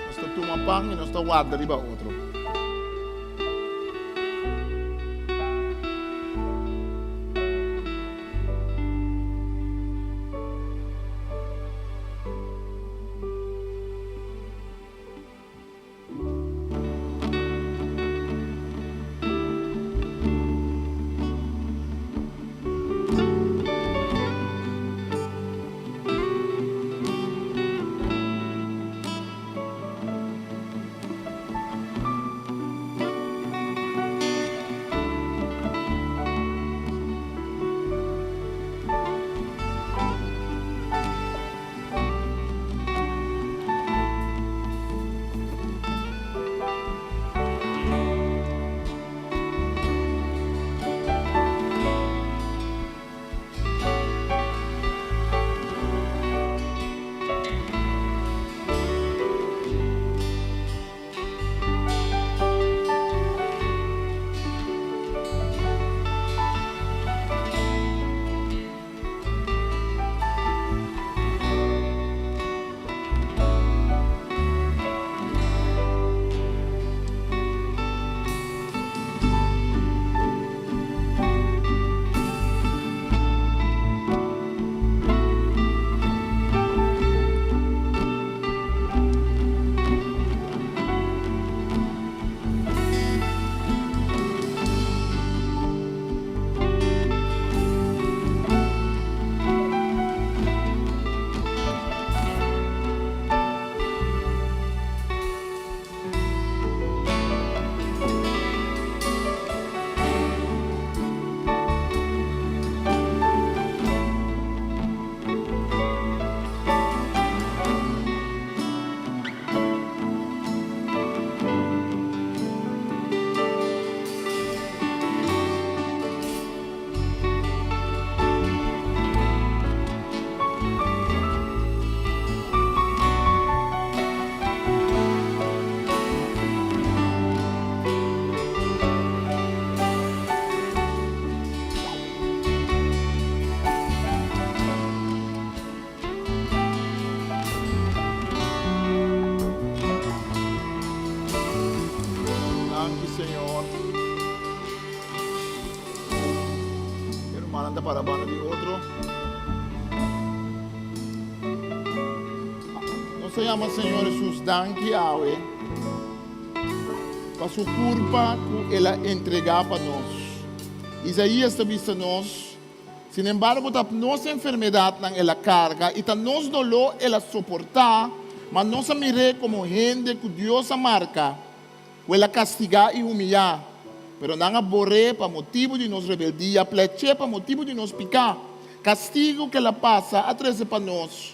Nos ta tuma pan i nos ta warda riba otro. Rumannan ta para banda di otro. Nos ta yama Señor Jesus danki awe pa su kurpa ku el a entregá pa nos. Isaías ta bisa nos, Sin embargo ta nos enfermedatnan el a karga i ta nos doló el a soportá, ma nos a mir'é komo hende ku Dios a marka. Ku el a kastigá i humiyá, pero nan a bor'é pa motibu di nos rebeldia, plech'é pa motibu di nos piká. Kastigu ku el a pasa a trese pa nos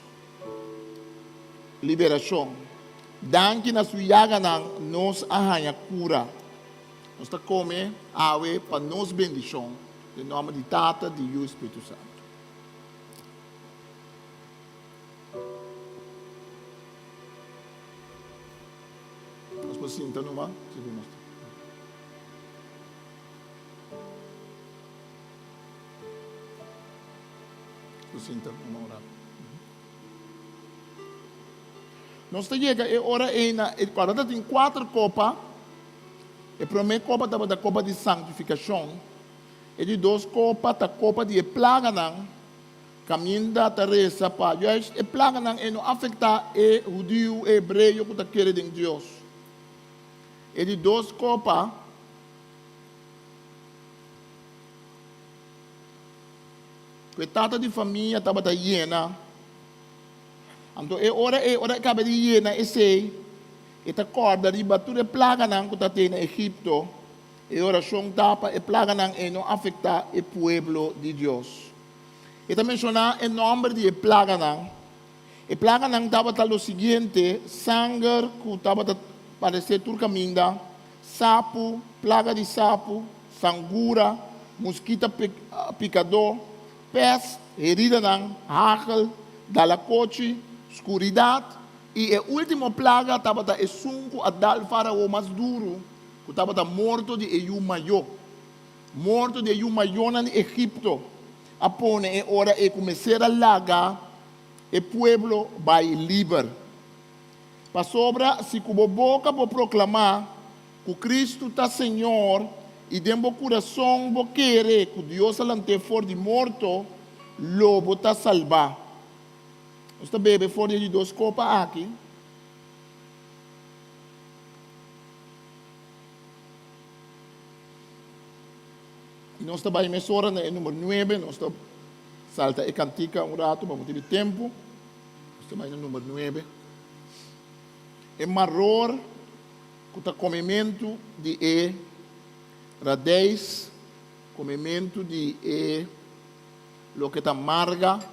liberashon. Danki na su yaganan nos a haña kura. Nos ta kome awe pa nos bendishon, den nòmber di Tata, di Yu i Spiritu Santu. Nos por sinta numa, si ku nos ta. Por sinta numa un rato. Nos ta yega e ora ei na, e ora ta tin kuater kopa. E promé kopa tabata kopa di santifikashon. E di dos kopa ta kopa di e plaganan. Kaminda ta resa pa juist e plaganan e no afektá e hudiu, e hebreo ku ta kere den Dios. E di dos kopa ku e tata di famia tabata yena. Anto e ora ei, ora e kaba di yena esei, e ta kòrda riba tur e plaganan ku ta tei na Egipto. E orashon ta pa e plaganan ei no afektá e pueblo di Dios. E ta menshoná e nòmber di e plaganan. E plaganan tabata lo siguiente, sanger ku tabata paresé tur kaminda, sapu, plaga di sapu, sangura, muskita pikadó, pèst, heridanan, hagel, dalakochi, skuridat, i e último plaga tabata esun ku a dal Fárao mas duru, ku tabata morto di e yu mayó. Morto di e yu mayornan di Egipto a pone e ora ei ku mester a laga e pueblo bai liber. Pasobra si ku bo boka bo proklamá ku Kristu ta Señor i den bo kurason bo kere ku Dios a lant'é for di morto, lo bo ta salbá. Nos ta bebe for di e di dos kopa aki. I nos ta bai mesora na e number nuebe, nos ta salta e kantika un ratu pa motibu di tempu. Nos ta bai na number nuebe. E maror ku ta komementu di e radeis, komementu di e loke ta marga.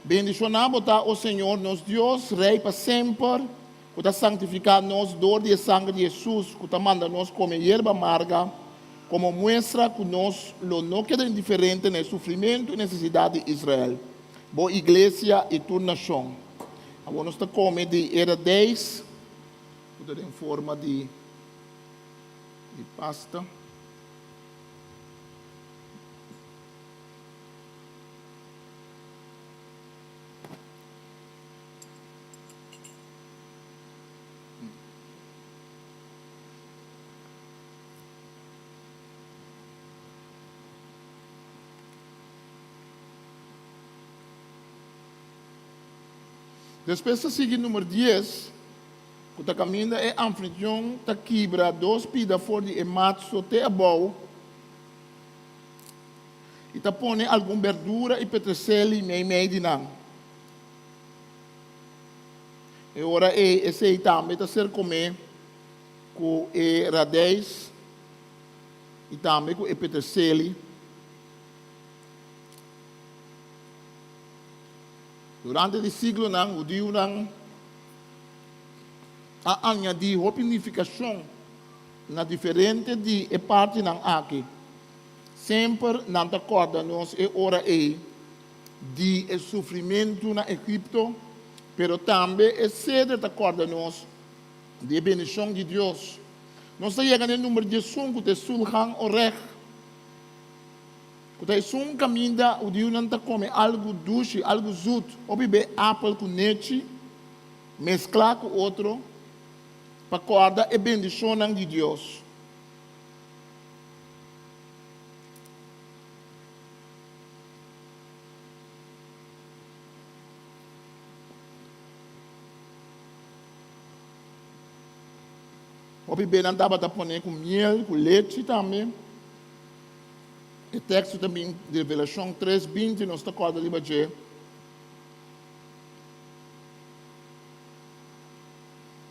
Bendishoná bo ta, o Señor, nos Dios, Rei pa semper, ku ta santifiká nos dor di e sanger di Hesus, ku ta manda nos kome yerba marga komo muestra ku nos lo no keda indiferente na e sufrimentu i nesesidat di Israel, bo iglesia i tur nashon. Awor nos ta kome di e radeis ku ta den forma di pasta. Despues ta sigui number dies, ku ta kaminda e anfitrion ta kibra dos pida for di e matso te abou i ta pone algun berdura i petreseli meimei di nan. E ora ei esei tambe ta ser komé ku e radeis i tambe ku e peterseli. Durante di siglonan, hudiunan a añadí hopi nifikashon na diferente di e partinan aki. Semper nan ta kòrda nos e ora ei di e sufrimentu na Egipto, pero tambe e seder ta kòrda nos di e bendishon di Dios. Nos ta yega na e number diesun ku ta e Sulhan Oreg, ku ta esun kaminda hudiunan ta kome algu dushi, algu zut, hopi be apel ku nechi mesklá ku otro pa kòrda e bendishonnan di Dios. Hopi be nan tabata pone ku miel, ku lechi tambe. E teksto ta bin di Revelashon 3, 20, nos ta kòrda riba dje.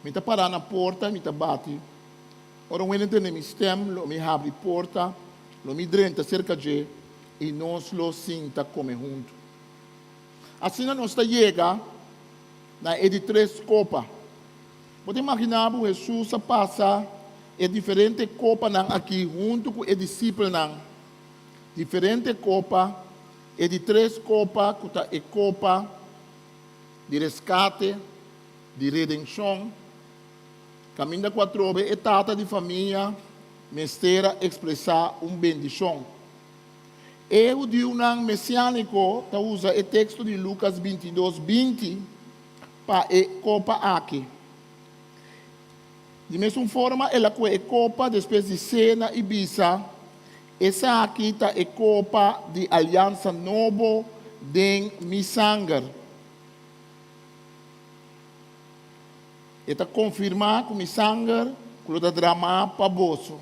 Mi ta pará na porta i mi ta bati. Ora un hende tende mi stèm, lo mi habri porta, lo mi drenta serka dje i nos lo sinta kome huntu. Asina nos ta yega na e di tres kopa. Bo ta imaginá bo Hesus a pasa e diferente kopanan akí huntu ku e disipelnan? Diferente kopa, e di tres kopa ku ta e kopa di reskate, di redenshon, kaminda ku atrobe e tata di famia mester a ekspresá un bendishon. E hudiunan mesiániko ta usa e teksto di Lukas 22, 20 pa e kopa aki. Di mesun forma el a kue e kopa despues di sena i bisa, Esaki ta e kopa di aliansa nobo den mi sanger. E ta konfirmá ku mi sanger ku lo ta dramá pa boso.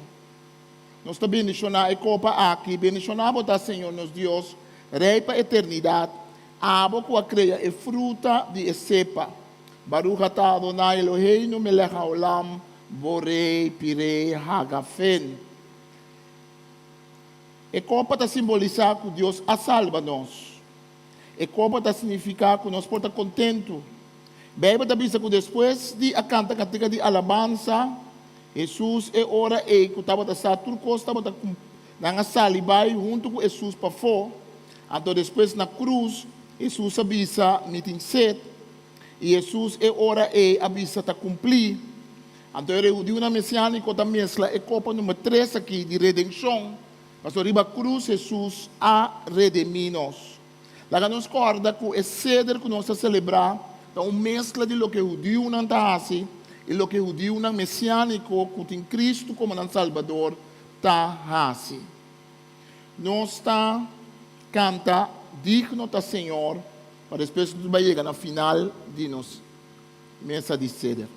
Nos ta bendishoná e kopa aki. Bendishoná bo ta, Señor nos Dios, Rei pa eternidat, abo ku a krea e fruta di e sepa. Baruch atah Adonai Eloheinu melech haolam, borei pirei hagafen. E kopa ta simbolisá ku Dios a salba nos. E kopa ta signifiká ku nos por ta kontentu. Beibel ta bisa ku despues di a kanta kantika di alabansa, Hesus e ora ei ku tabata sa tur kos tabata nan a sali bai huntu ku Hesus pafó. Anto despues na krus, Hesus a bisa, Mi tin set. I Hesus e ora ei a bisa, Ta kumplí. Anto e hudiunan mesiániko ta mesla e kopa number tres aki di redenshon. Pasobra riba krus Hesus a redemí nos. Laga nos kòrda ku e seder ku nos ta selebrá ta un meskla di loke hudiunan ta hasi i loke hudiunan mesiániko ku tin Kristu komo nan Salbador ta hasi. Nos ta kanta Digno ta Señor pa despues nos bai yega na final di nos mesa di seder.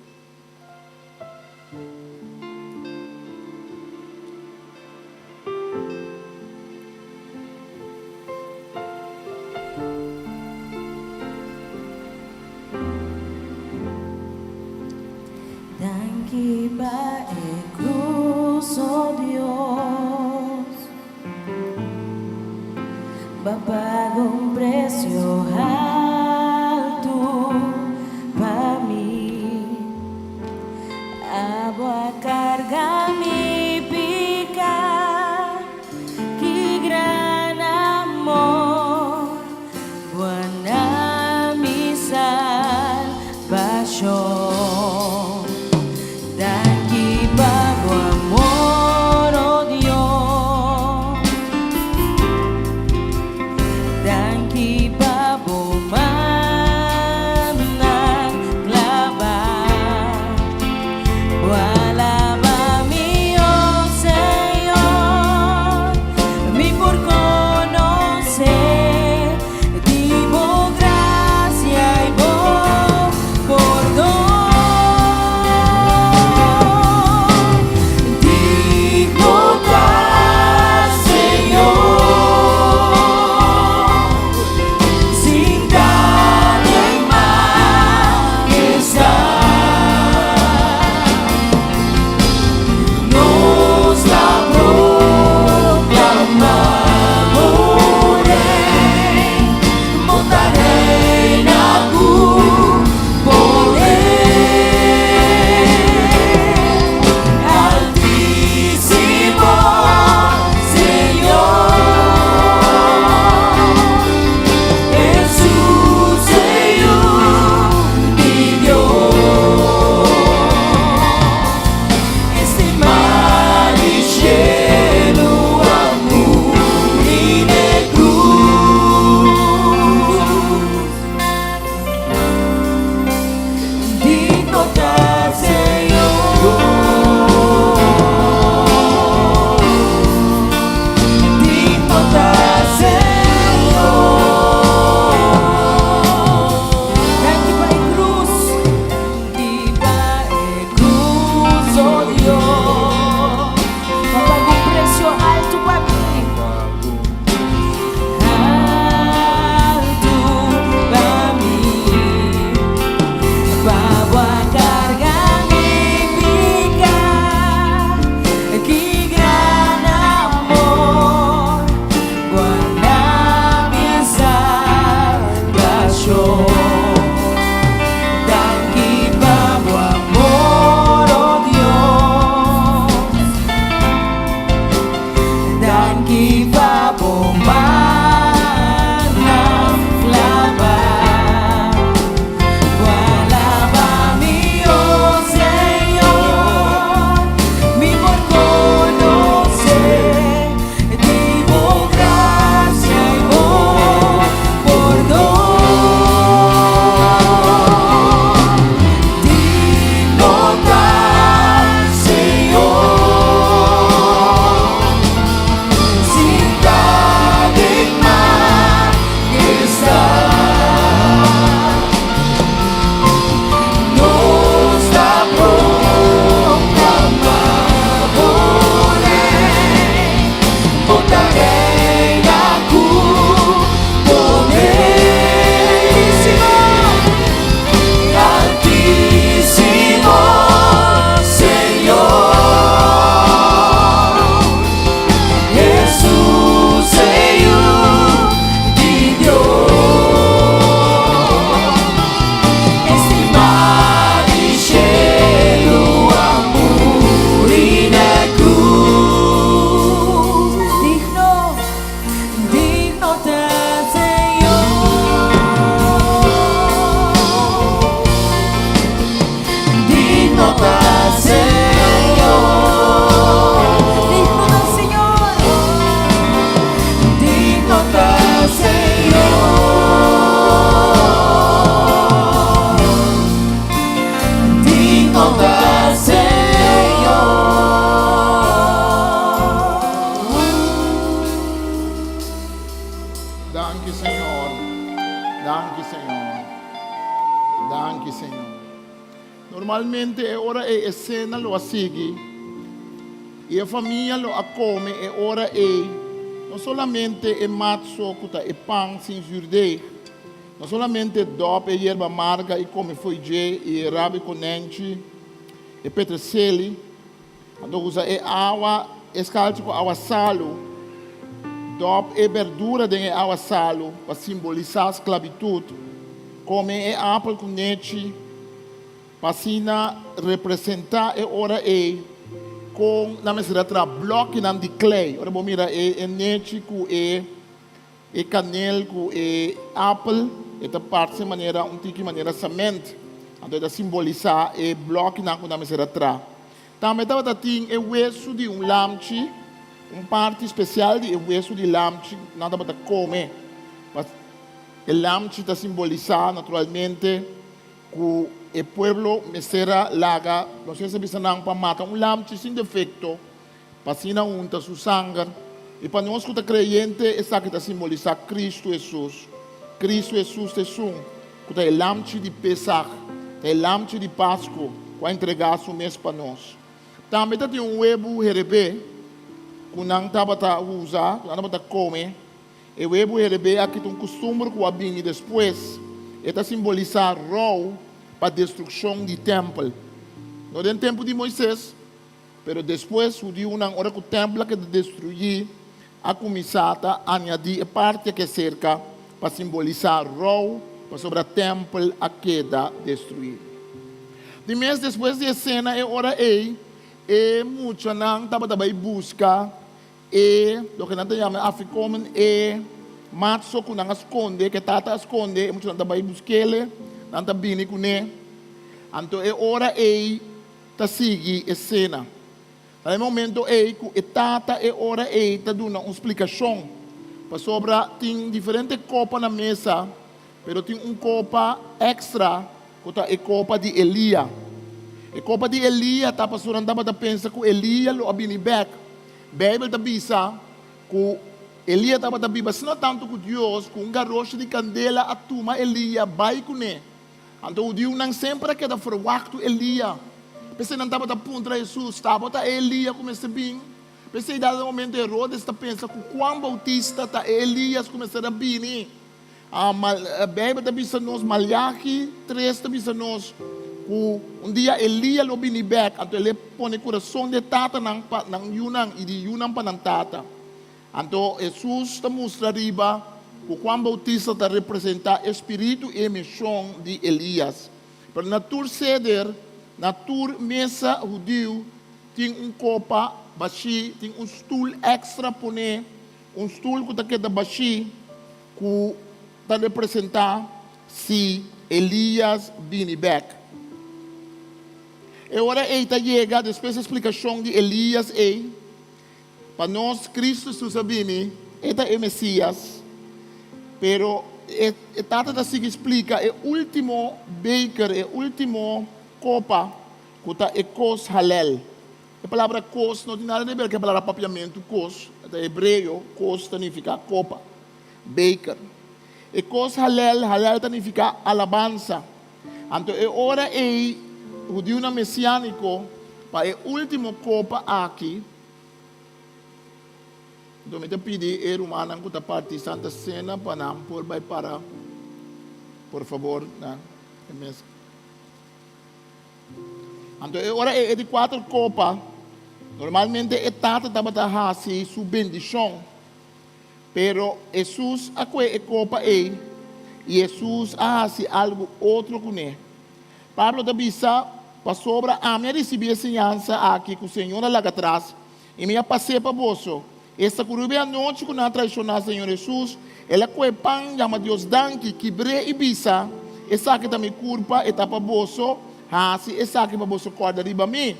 Danki pa e cruz, oh Dios, Bo a paga un precio haltu pa mi. Abo a carga mi pica, ki gran amor, Bo a na mi salbacion. Danki pa bo amor, oh Dios. Danki pa. Danki pa bo mannan claba. Bo alaba mi, oh Señor, mi por conoce di bo gracia y bo pordon. Digno ta Señor, sintá den majestad. Nos ta proclama bo Rey, bo ta reina cu poder. Altísimo Señor, Jesus e Yiu di Dios, Stimá di cielo a muri na cruz. Digno, digno ta Señor. Digno ta Señor. Digno ta Señor. Digno ta Señor. Digno ta Señor. Danki, Señor. Danki, Señor. Danki, Señor. Normalmente e ora e esena lo a sigui i e famia lo a kome e ora ei no solamente e matzo ku ta e pan sin zuurdeeg, no solamente dòp e yerba marga i kome fo'i dje i e rabi konènchi, e peterseli, anto usa e awa, e skalchi ku awa salu, dòp e berdura den e awa salu pa simbolisá sklabitut, kome e apel ku nechi pa asina representá e ora ei kon nan mester a traha blòkinan di klei. Ora bo mira e nechi ku e E kanel ku e apel e ta parse manera un tiki manera sament, anto e ta simbolisá e blòkinan ku nan mester a tra. Tambe tabata tin e wesu di un lamchi, un parti spesial di e wesu di lamchi ku nan tabata kome. Pa e lamchi ta simbolisá naturalmente ku e pueblo mester a laga, Moisés a bisa nan pa mata un lamchi sin defekto Pa asina hunta su sanger. I pa nos ku ta kreyente, esaki ta simbolisá Kristu Hesus. Kristu Hesus ta esun ku ta e Lamchi di Pesach, ta e Lamchi di Pasku ku a entregá su mes pa nos. Tambe ta tin un webu herebé ku nan tabata usa, ku nan tabata kome. E webu herebé aki ta un kustumber ku a bini despues. E ta simbolisá rou pa destrukshon di tèmpel. No den tempu di Moises, Pero despues hudiunan, ora ku tèmpel a keda destruí, a kuminsá ta añadí e parti aki aserka pa simbolisá rou pasobra tèmpel a keda destruí. Di mes despues di e sena e ora ei, e muchanan tabata bai buska e loke nan ta yama e afikomen, e matso ku nan a skonde, ku e tata a skonde, e muchanan ta bai busk'el, nan ta bini kuné. Anto e ora ei ta sigui e sena. Ta na e momento ei ku e tata e ora ei ta duna un splikashon, pasobra tin diferente kopa na mesa, pero tin un kopa èkstra ku ta e kopa di Elia. E kopa di Elia ta pasobra nan tabata pensa ku Elia lo a bini bèk. Beibel ta bisa ku Elia tabata biba asina tantu ku Dios ku un garoshi di kandela a tuma Elia bai kuné. Anto hudiunan semper a keda ferwaktu Elia. P'esei nan tabata puntra Hesus, Ta bo ta e Elia ku mester bin? P'esei dado momento Herodes ta pensa ku Juan Boutista ta e Elias ku mester a bini. Beibel ta bisa nos, Maleaki tres ta bisa nos ku un dia Elia lo bini bèk, anto el e pone kurason di e tatanan pa nan yunan i di yunan pa nan tata. Anto Hesus ta mustra riba ku Juan Boutista ta representá e spiritu i e mishon di Elias. Pero na tur seder, na tur mesa hudiu, tin un kopa bashí, tin un stul èkstra poné. Un stul ku ta keda bashí ku ta representá si Elias bini bèk. E ora ei ta yega despues e splikashon di Elias ei, Pa nos Cristo Jesus a bini, e ta e Mesias. Pero e Tata ta sigui splika e ultimo beker, e ultimo kopa, ku ta e kos Halel. E palabra kos no tin nada di ber ku e palabra papiamentu kos, ta hebreo, kos ta nifiká kopa, beker. E kos Halel, Halel ta nifiká alabansa. Anto e ora ei hudiunan mesiániko pa e último kopa aki, anto mi ta pidi e rumannan ku ta parti Santa Sena pa nan por bai para por fabor na e mesa. Anto e ora ei e di kuater kopa, normalmente e tata tabata hasi su bendishon. Pero Hesus a kue e kopa ei i Hesus a hasi algu otro kuné. Pablo ta bisa, Pasobra ami a risibí e siñansa aki ku Señor a laga atras, i mi a pas'é pa boso, esta ku riba e anochi ku nan a traishoná Señor Hesus, el a kue pan, yama Dios danki, kibr'é i bisa, Esaki ta mi kurpa, e ta pa boso, hasi esaki pa boso kòrda riba mi.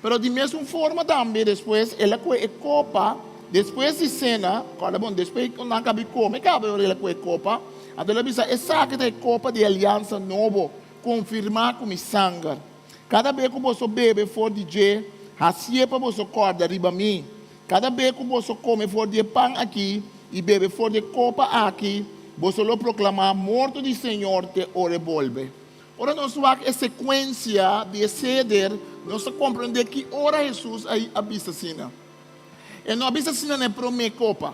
Pero di mesun forma tambe despues el a kue e kopa, despues di sena, kòrda bon, despues ku nan kabi kome kaba e ora el a kue e kopa, anto el a bisa, Esaki ta e kopa di e aliansa nobo, konfirmá ku mi sanger. Kada be ku boso bebe for di dje, hasié pa boso kòrda riba mi. Kada be ku boso kome for di e pan akí i bebe for di e kopa akí, boso lo proklamá morto di Señor te ora e bolbe. Ora nos wak e sekuensia di e seder, nos ta komprendé ki ora Hesus a bisa asina. E no a bisa asina na e promé kopa.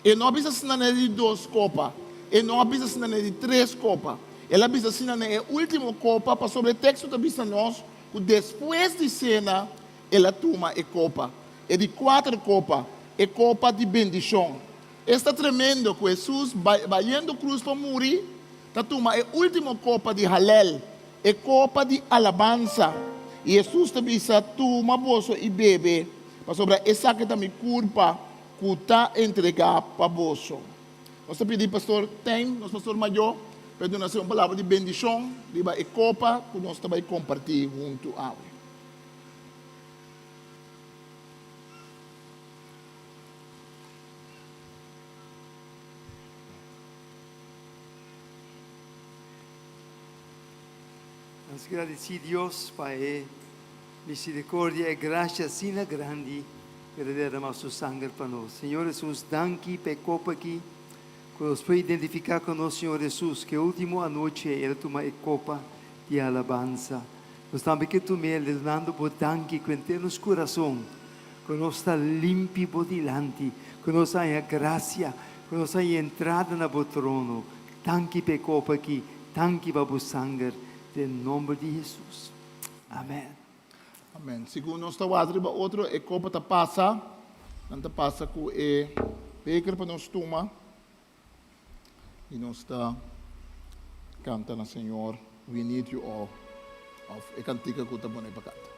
E no a bisa asina na e di dos kopa. E no a bisa asina na e di tres kopa. El a bisa asina na e último kopa pasobra e teksto ta bisa nos ku despues di sena el a tuma e kopa, e di kuater kopa, e kopa di bendishon. Esta tremendo ku Hesus bayendo krus pa muri, ta tuma e último kopa di Halel, e kopa di alabansa, i Hesus ta bisa, Tuma boso i bebe, pasobra esaki ta mi kurpa ku ta entregá pa boso. Nos ta pidi Pastor Tijn, nos pastor mayó, pa e duna asina un palabra di bendishon riba e kopa ku nos ta bai kompartí huntu awe. Nos gradisí Dios pa e misericordia e gracia asina grandi ku el a derramá su sanger pa nos. Señor Hesus, danki pa e kopa aki ku nos por identifiká ku nos Señor Hesus, ku e último anochi el a tuma e kopa di alabansa. Nos tambe ke tum'é dunando bo danki ku henter nos kurason, ku nos ta limpi bo dilanti, ku nos a haña grasia, ku nos a haña entrada na bo trono. Danki pa e kopa aki, danki pa bo sanger, den nomber di Hesus. Amen. Amen. Segun nos ta wak riba otro, e kopa ta pasa. Nan ta pasa ku e beker pa nos tuma. I nos ta kanta na Señor, We Need You All, òf e kantika ku ta pone pa kanta.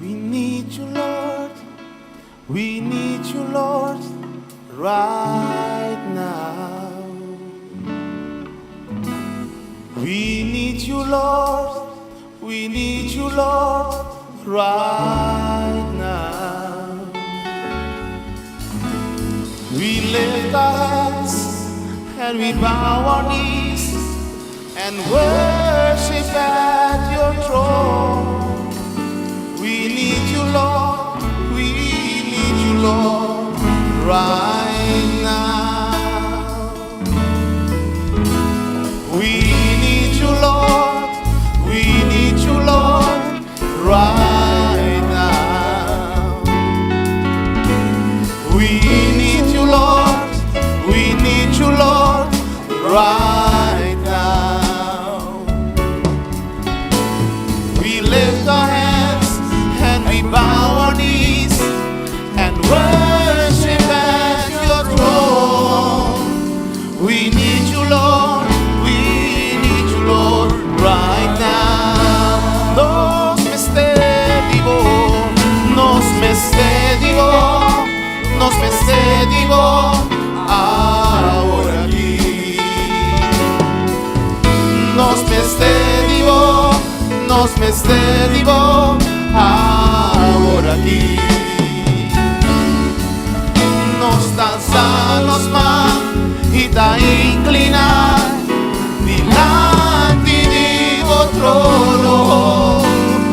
We need you Lord, we need you Lord, right now. We need you Lord, We need you Lord right now We lift our hands and we bow our knees and worship at your throne We need you Lord, we need you Lord right now We need you Lord, we need you Lord right now We need you Lord, we need you Lord right now. Worship at your throne. We need you, Lord. We need you, Lord, right now. Nos mester di bo, nos mester di bo, nos mester di bo, awor aki. Nos mester di bo, nos mester di bo, awor aki. Nos ta alsa nos man i ta inkliná dilanti di bo trono.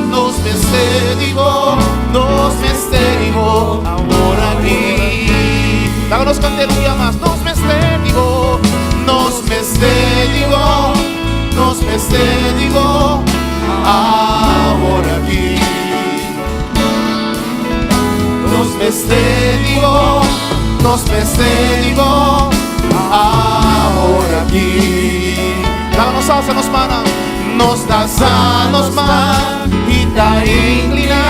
Nos mester di bo, nos mester di bo, awor aki. Laga nos kant'é un bia mas. Nos mester di bo, nos mester di bo, nos mester di bo, awor aki. Nos mester di bo, nos mester di bo, awor aki. Laga nos alsa nos mannan. Nos ta alsa nos man i ta inkliná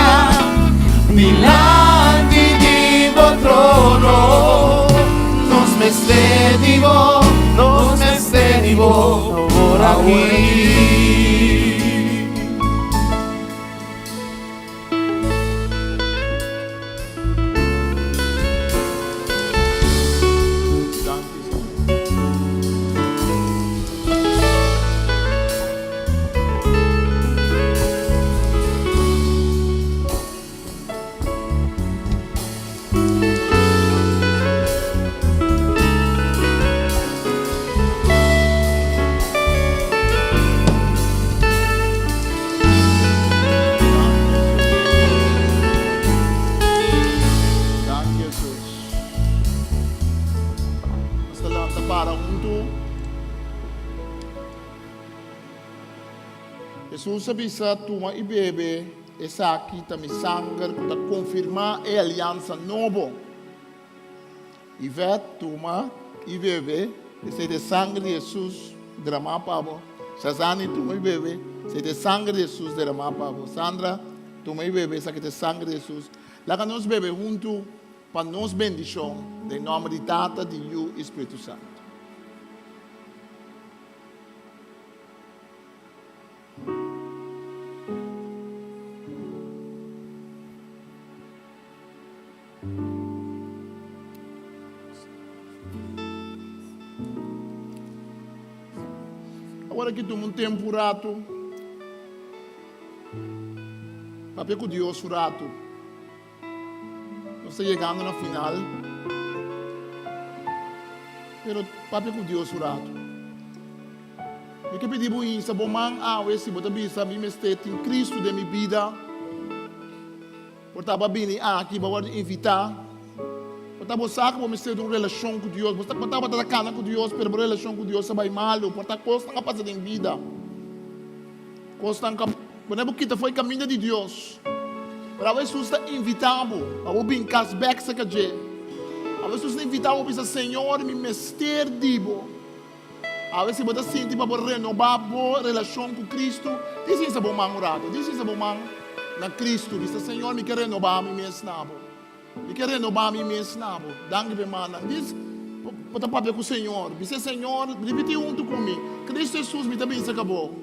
dilanti di bo trono. Nos mester di bo, nos mester di bo, awor aki. Danki, Señor. Danki Jesus. Nos ta lanta para huntu. Jesus a bisa, Tuma i bebe, esaki ta mi sanger ku ta konfirmá e aliansa nobo. Yvette, tuma i bebe, esei ta e sanger di Hesus deramá pa bo. Shazani, tuma i bebe, esei ta e sanger di Hesus deramá pa bo. Sandra, tuma i bebe, esaki ta e sanger di Hesus. Laga nos bebe huntu pa nos bendishon, den nòmber di Tata, di Yu i Spiritu Santu. Awor aki tuma un tempu un ratu papia ku Dios un ratu. Nos ta yegando na final. Pero papia ku Dios un ratu. Mi ke pidi bo insa bo man awe si bo ta bisa mi mester tin Cristo den mi bida. Por ta bo a bini aki, bo a wòrdu invitá. Por ta bo sa ku bo mester di un relashon ku Dios. Bo por ta bo ta kana ku Dios, pero bo relashon ku Dios a bai malu. Por ta kosnan a pasa den bida. Kosnan ku a pone bo kita for e kaminda di Dios. Pero awe Hesus ta invitá bo pa bo bin kas bèk serka dje. Awe Hesus ta invitá bo bisa, Señor, mi mester di bo. Awe si bo ta sinti pa bo renobá bo relashon ku Kristu, di sinsa bo man un rato. Di sinsa bo man na Kristu. Bisa, Señor, mi ke renobá mi mes na bo. Mi ke renobá mi mes na bo. Danki pa e mannan. Dis, bo ta papia ku Señor. Bisa, Señor, ripití huntu ku mi, Kristu Hesus, mi ta bin serka bo.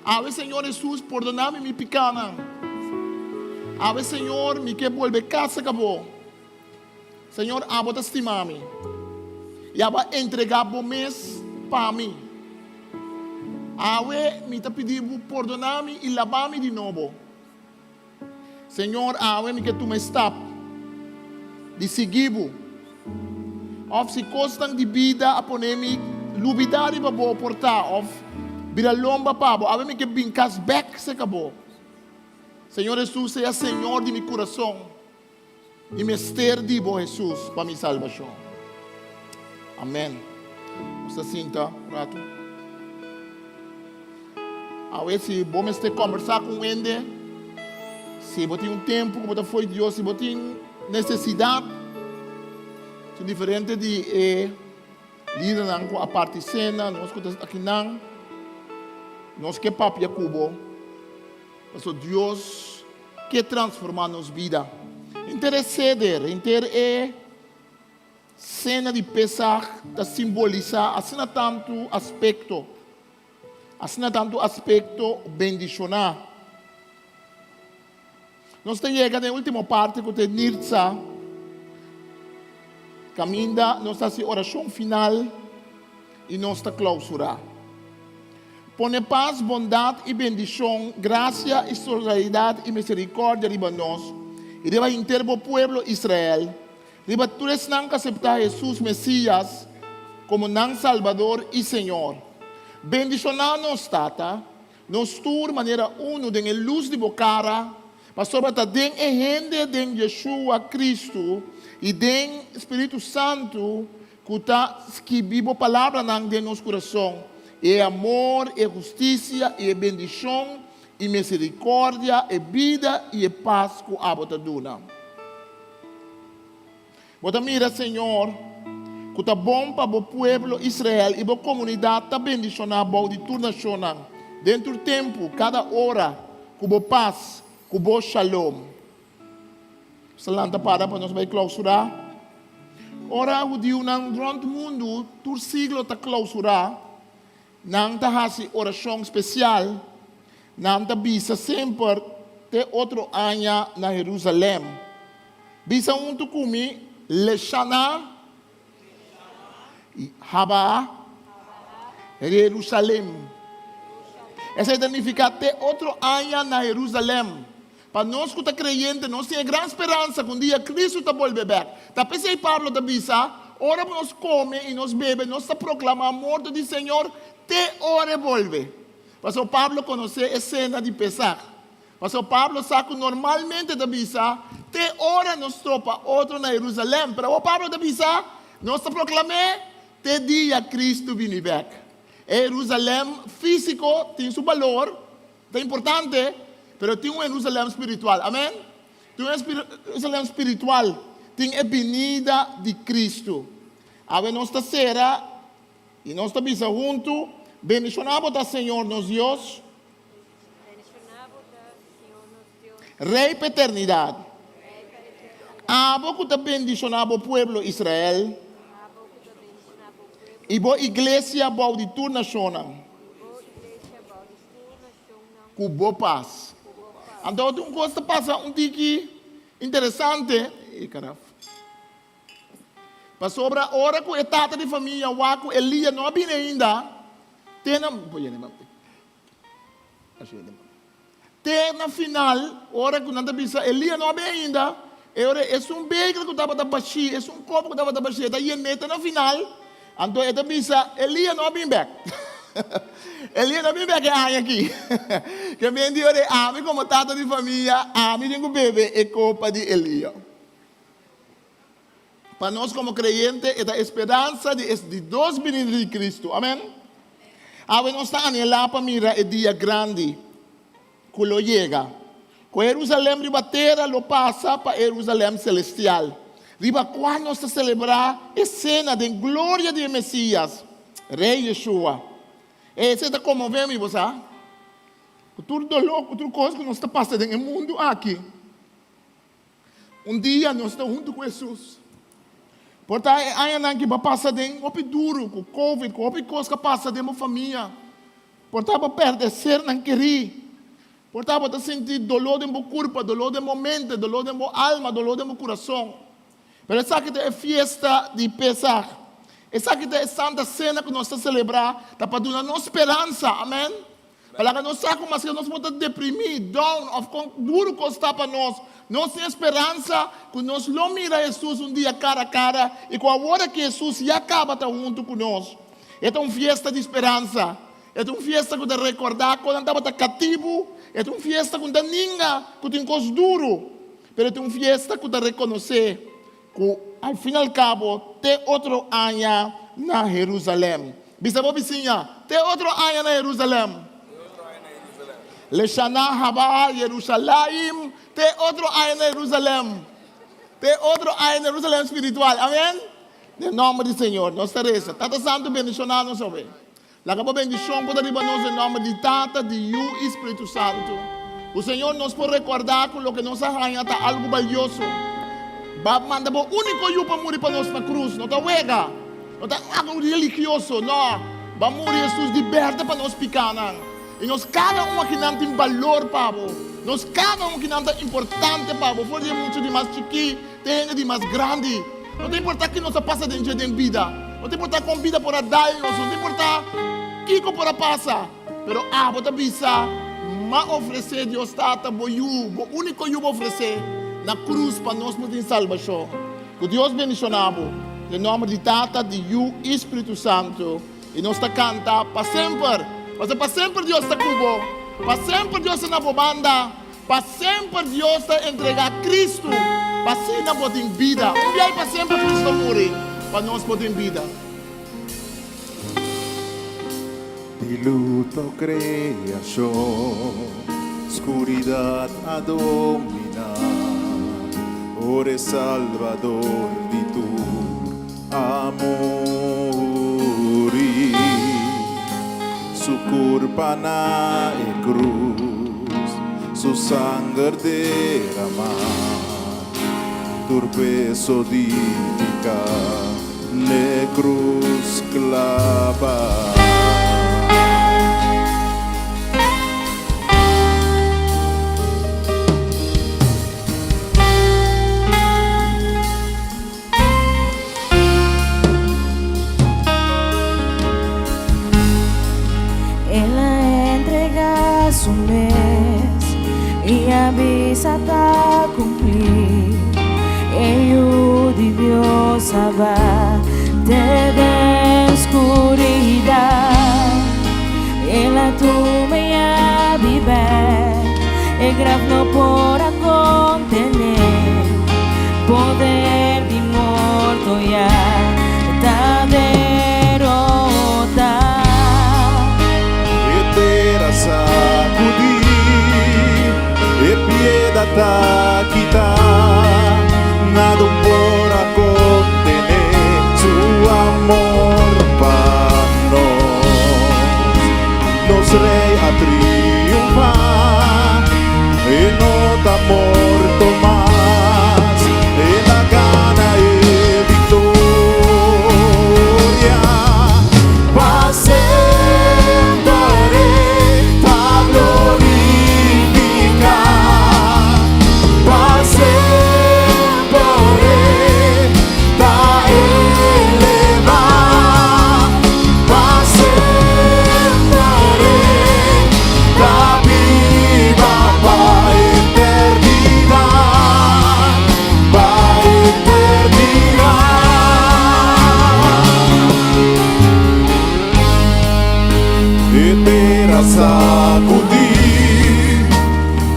Awe, Señor Hesus, pordoná mi mi pikánan. Awe, Señor, mi ke bolbe kas serka bo. Señor, abo ta stima mi i abo a entregá bo mes pa mi. Awe mi ta pidi bo pordoná mi i labá mi di nobo. Señor, awe mi ke tuma e stap di sigui bo. Òf si kosnan di bida a pone mi lubidá riba bo por ta òf bira lomba pa bo, awe mi ke bin kas bèk serka bo. Señor Hesus, sea Señor di mi kurason. Mi mester di bo Hesus pa mi salbashon. Amen. Nos ta sinta un ratu. Awe si bo mester kombersá ku un hende, si bo tin un tempu ku bo ta fo'i Dios, si bo tin nesesidat, tin diferente di e lidernan ku a parti sena, nos ku ta akinan, nos ke papia ku bo. Pasobra Dios ke transformá nos bida. Henter e seder, henter e sena di Pesach ta simbolisá asina tantu aspekto, asina tantu aspekto bendishoná. Nos ta yega na e último parti ku ta e Nirtsa, kaminda nos ta hasi orashon final i nos ta klousurá. Pone pas, bondat i bendishon, grasia i solidaridat i miserikòrdia riba nos i riba henter bo pueblo Israel, riba tur esnan ku aseptá Hesus Mesias komo nan Salbador i Señor. Bendishoná nos, Tata, Nos tur manera unu den e lus di bo kara, pasobra ta den e hende den Yeshua Kristu i den Spiritu Santu ku ta skibi bo palabranan den nos kurason, e amor, e hustisia i e bendishon i miserikòrdia, e bida i e pas ku abo ta duna. Bo ta mira, Señor, ku ta bon pa bo pueblo Israel i bo komunidat ta bendishoná bou di tur nashonnan, den tur tempu, kada ora, ku bo pas, ku bo shalom. Nos ta lanta para pa nos bai klousurá. Ora hudiunan rònt mundu tur siglo ta klousurá, nan ta hasi orashon spesial. Nan ta bisa semper te otro aña na Herusalèm. Bisa huntu ku mi, Leshana haba Herusalèm. Esei ta nifiká te otro aña na Herusalèm. Pa nos ku ta kreyente, nos tin e gran speransa ku un dia Kristu ta bolbe bèk. Ta p'esei Pablo ta bisa, Ora ku nos kome i nos bebe, nos ta proklamá morto di Señor te ora e bolbe. Pasobra Pablo konosé e sena di Pesach. Pasobra Pablo sa ku normalmente ta bisa, Te ora nos topa otro na Herusalèm. Pero awor Pablo ta bisa, Nos ta proklam'é te dia Kristu bini bèk. E Herusalèm físiko tin su balor, ta importante, pero tin un Herusalèm spiritual. Amèn? Tin un Herusalèm spiritual. Tin e binida di Kristu. Awe nos ta sera I nos ta bisa huntu, Bendishoná bo ta, Señor nos Dios, Rei pa eternidat. Abo ku ta bendishoná bo pueblo Israel i bo iglesia bou di tur nashonnan ku bo pas. Anto un kos ta pasa un tiki interesante. Pasobra ora ku e tata di famia wak ku Elia no a bini ainda, te na te na final, ora ku nan ta bisa Elia no a bini ainda, e ora esun beker ku tabata bashí, esun kopo ku tabata bashí, e ta yen'é te na final, anto e ta bisa Elia no a bini bèk. Elia no a bini bèk e aña akí. Ke men di ora ami komo tata di famia, ami tin ku bebe e kopa di Elia. Pa nos komo kreyente e ta e speransa di e di dos binida di Kristu. Amen. Awe nos ta anhelá pa mira e dia grandi ku lo yega, ku Herusalèm riba tera lo pasa pa e Herusalèm selestial, riba kua nos ta selebrá e sena den gloria di e Mesias, Rei Yeshua. Esei ta konmové mi, bo sa? Ku tur doló, ku tur kos ku nos ta pasa den e mundu aki. Un dia nos ta huntu ku Hesus. Por ta e añanan ki bo a pasa den hopi duru ku covid, ku hopi kos ku a pasa den bo famia. Por ta bo pèrdè sernan kerí. Por ta bo ta sinti doló den bo kurpa, doló den bo mente, doló den bo alma, doló den bo kurason. Pero esaki ta e fiesta di Pesach. Esaki ta e Santa Sena ku nos ta selebrá, ta pa duna nos speransa. Amen. Pa laga nos sa ku maske nos por ta deprimí, down òf kon duru kos ta pa nos, nos tin e speransa ku nos lo mira Hesus un dia kara kara i ku awor aki Hesus ya kaba ta huntu ku nos. E ta un fiesta di speransa. E ta un fiesta ku ta rekordá kon nan tabata katibu. E ta un fiesta ku no ta ninga ku tin kos duru, pero e ta un fiesta ku ta rekonosé ku al fin al kabo te otro aña na Herusalèm. Bisa bo bisiña, Te otro aña na Herusalèm. Leshana haba Yerushalayim, te otro aña na Herusalèm. Te otro aña na Herusalèm spiritual. Amen? Den nòmber di Señor, nos ta resa. Tata Santu, bendishoná nos awe. Laga bo bendishon por ta riba nos den nòmber di Tata, di Yu i Spiritu Santu. Ku Señor nos por rekordá ku loke nos a haña ta algu balioso. Bo a manda bo úniko Yu pa muri pa nos na krus. No ta wega. No ta algu religioso. No. Bo a muri Hesus di bèrdè pa nos pikánan. I nos kada un akinan tin balor pa bo. Nos kada un akinan ta importante pa bo, for di e mucha di mas chikí te hende di mas grandi. No ta importá ki nos a pasa den dje den bida. No ta importá kon bida por a dal nos. No ta importá kiko por a pasa. Pero abo ta bisa, M'a ofresé Dios Tata bo Yu, bo úniko Yu bo ofresé na krus pa nos por tin salbashon. Ku Dios bendishoná bo. Den nòmber di Tata, di Yu i Spiritu Santu. I nos ta kanta pa semper. Pasobra pa semper Dios ta ku bo. Pa semper Dios ta na bo banda. Pa semper Dios ta entregá Kristu pa asina bo tin bida. Un biaha i pa semper Kristu a muri pa nos por tin bida. Di luto kreashon, skuridat a dominá, ora e Salbador di tur a muri. Su kurpa na e krus, su sanger deramá, tur peso di piká n'e krus klabá. El a entregá su mes i a bisa ta cumplí. E Yu di Dios a bate den scuridad. El a tuma e yabi bek, e graf no por a contené. Poder di morto ya ta derotá. E tera sacudí, e piedra ta kitá, nada un por a contené su amor pa nos. Nos Rey a triunfá, e no ta morto mas, el a gana e victoria. Pa semper e ta glorificá, pa semper e ta elevá, pa semper e ta biba pa eternidad, pa eternidad. E tera sacudí,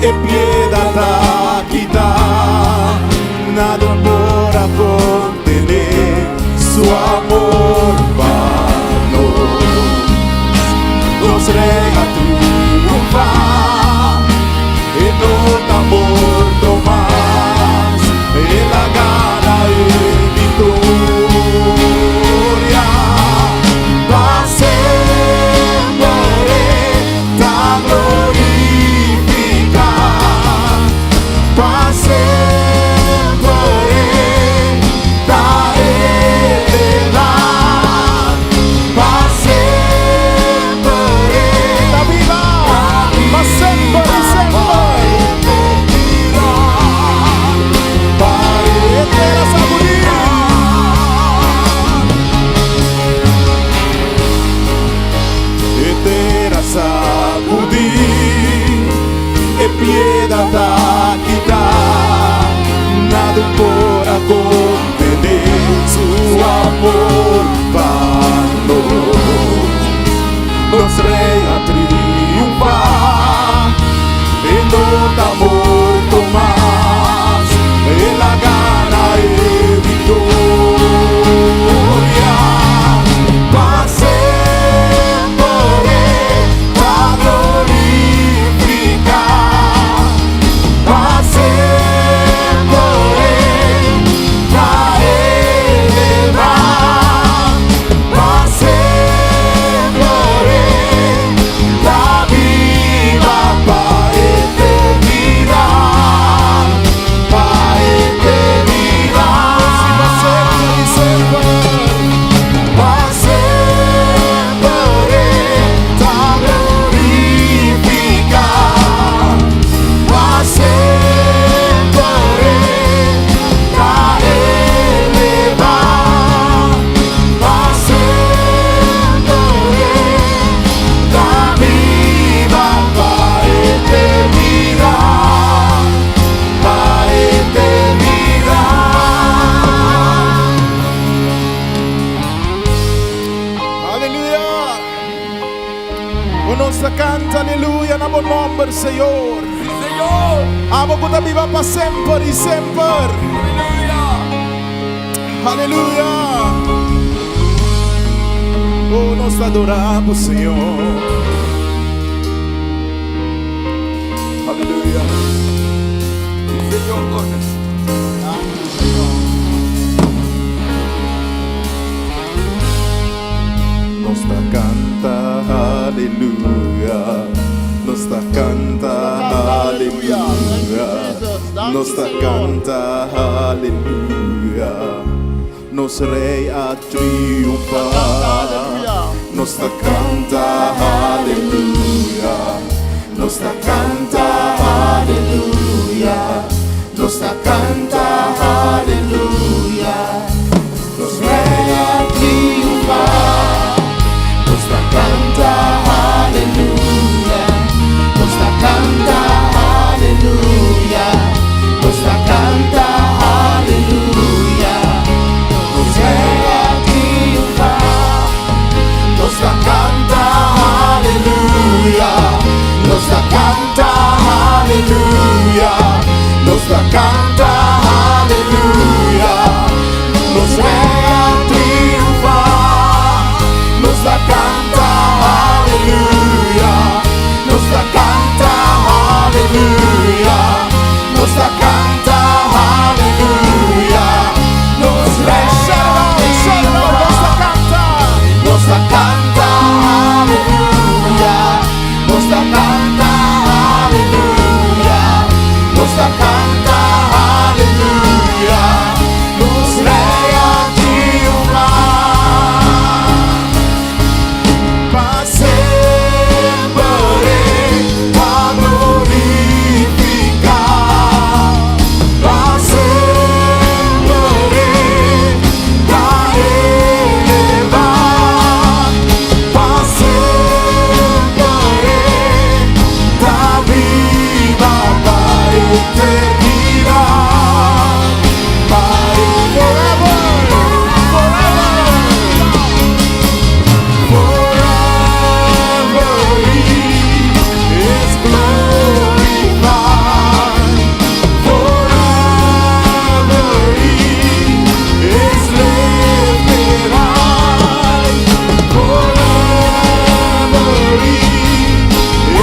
e piedra ta kitá, nada por a contené su amor pa nos. Nos Rey a triunfá, e no ta morto mas, el a gana e victoria. Pa semper e ta glorificá, pa semper e ta elevá, pa semper e ta biba, pa O nos ta canta aleluya na bo nomber, Señor. Sí, Señor. Abo cu ta biba pa semper y semper. Aleluya. Aleluya. Oh, nos ta adora bo, Señor. Aleluya. Sí, Señor. Nos ta canta aleluya. Nos ta canta aleluya. Nos ta canta aleluya. Nos Rey a triunfa. Nos ta canta aleluya. Nos ta canta aleluya. Nos ta canta aleluya. Nos Rey a triunfa. Nos ta canta aleluya. Nos ta canta aleluya. Nos ta canta aleluya. Nos Rey a triunfa. Nos ta canta aleluya. Nos ta canta aleluya. Nos ta canta aleluya. Nos Rey a triunfa. Nos ta canta aleluya. Nos ta canta aleluya. Nos ta canta aleluya. Nos Rey a Nos ta canta. Nos ta canta aleluya. Nos ta canta aleluya. Nos ta canta aleluya. Nos Rey a triunfa. Pa semper ta glorifica. Pa semper ta eleva. Pa semper ta biba pa eternidad. Pa forever, forever. Forever he is glorified. Forever he is lifted high. Forever he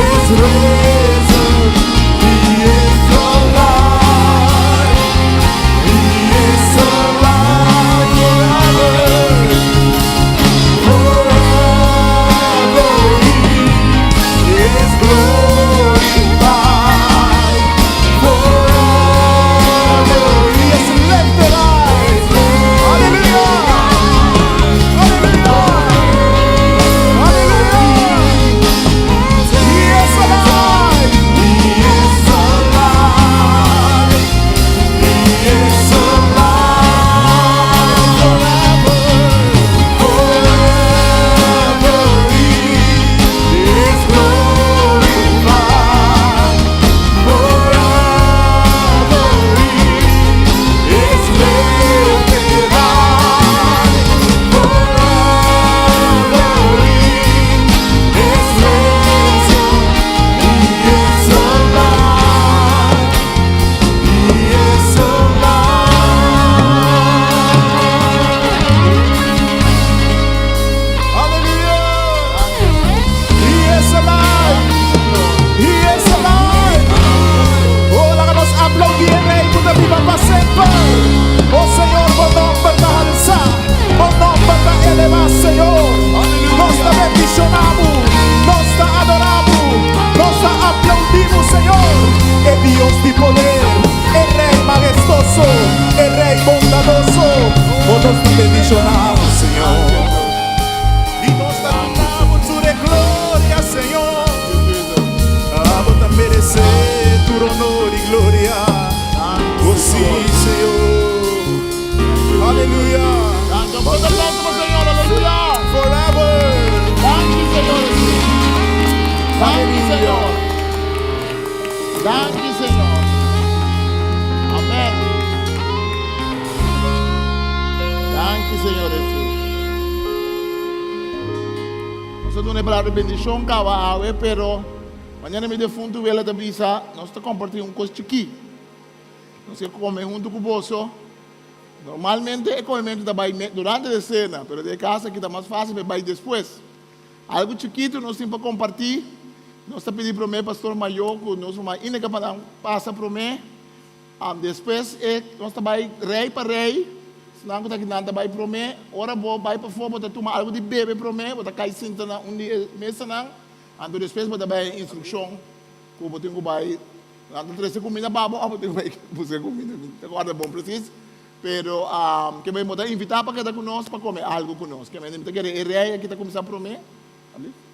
is risen. He is alive. He is alive forever. Forever he is glorified. Forever he is lifted high. Hallelujah. Hallelujah. Hallelujah. He is alive. He is alive. He is alive forever. Forever he is glorified. Forever he is lifted high. Forever he is risen. He is alive. He is alive. Hallelujah. He is alive. He is alive. Oh, laga nos aplaudi e Rey cu ta biba pa semper. Oh Señor, bo nomber ta halsa. Bo nomber ta eleva, Señor. Nos ta bendiciona bo. Nos ta adora bo. Nos ta aplaudi bo, Señor. E Dios di poder, e Rey majestuoso, e Rey bondadoso. Oh, nos ta bendiciona bo, Señor. Y nos ta duna bo tur gloria, Señor. Abo ta merece tur honor y gloria. Oh, si, Señor. Aleluya. Danki. Un aplauso pa Señor. Aleluya. Forever. Danki, Señor. Danki, Señor. Danki, Señor. Amèn. Danki, Señor Jesus. duna e palabra di bendishon kaba awe, pero manera mi defuntu wela ta bisa, nos ta kompartí un kos chikí. Nos ke kome huntu ku boso. Normalmente e komementu ta bai durante de sena, pero den e kas aki ta mas fásil pa e bai despues. Algu chikitu nos tin pa kompartí. Nos ta pidi promé pastor mayó ku nos ruman Ineke pa nan pasa promé. Despues e nos ta bai rei pa rei. Esnan ku ta aki nan ta bai promé. Ora bo bai pafó bo ta tuma algu di bebe promé, bo ta kai sinta na un di e mesanan. Anto despues bo ta bai e instrukshon ku bo tin ku bai. Nan ta trese kuminda pa bo òf bo tin ku bai buska kuminda? Mi ta kòrda bon presis. Pero ke bo ta invitá pa keda ku nos pa kome algu ku nos. Ke mi ta kere e rei aki ta kuminsá promé. Alblief.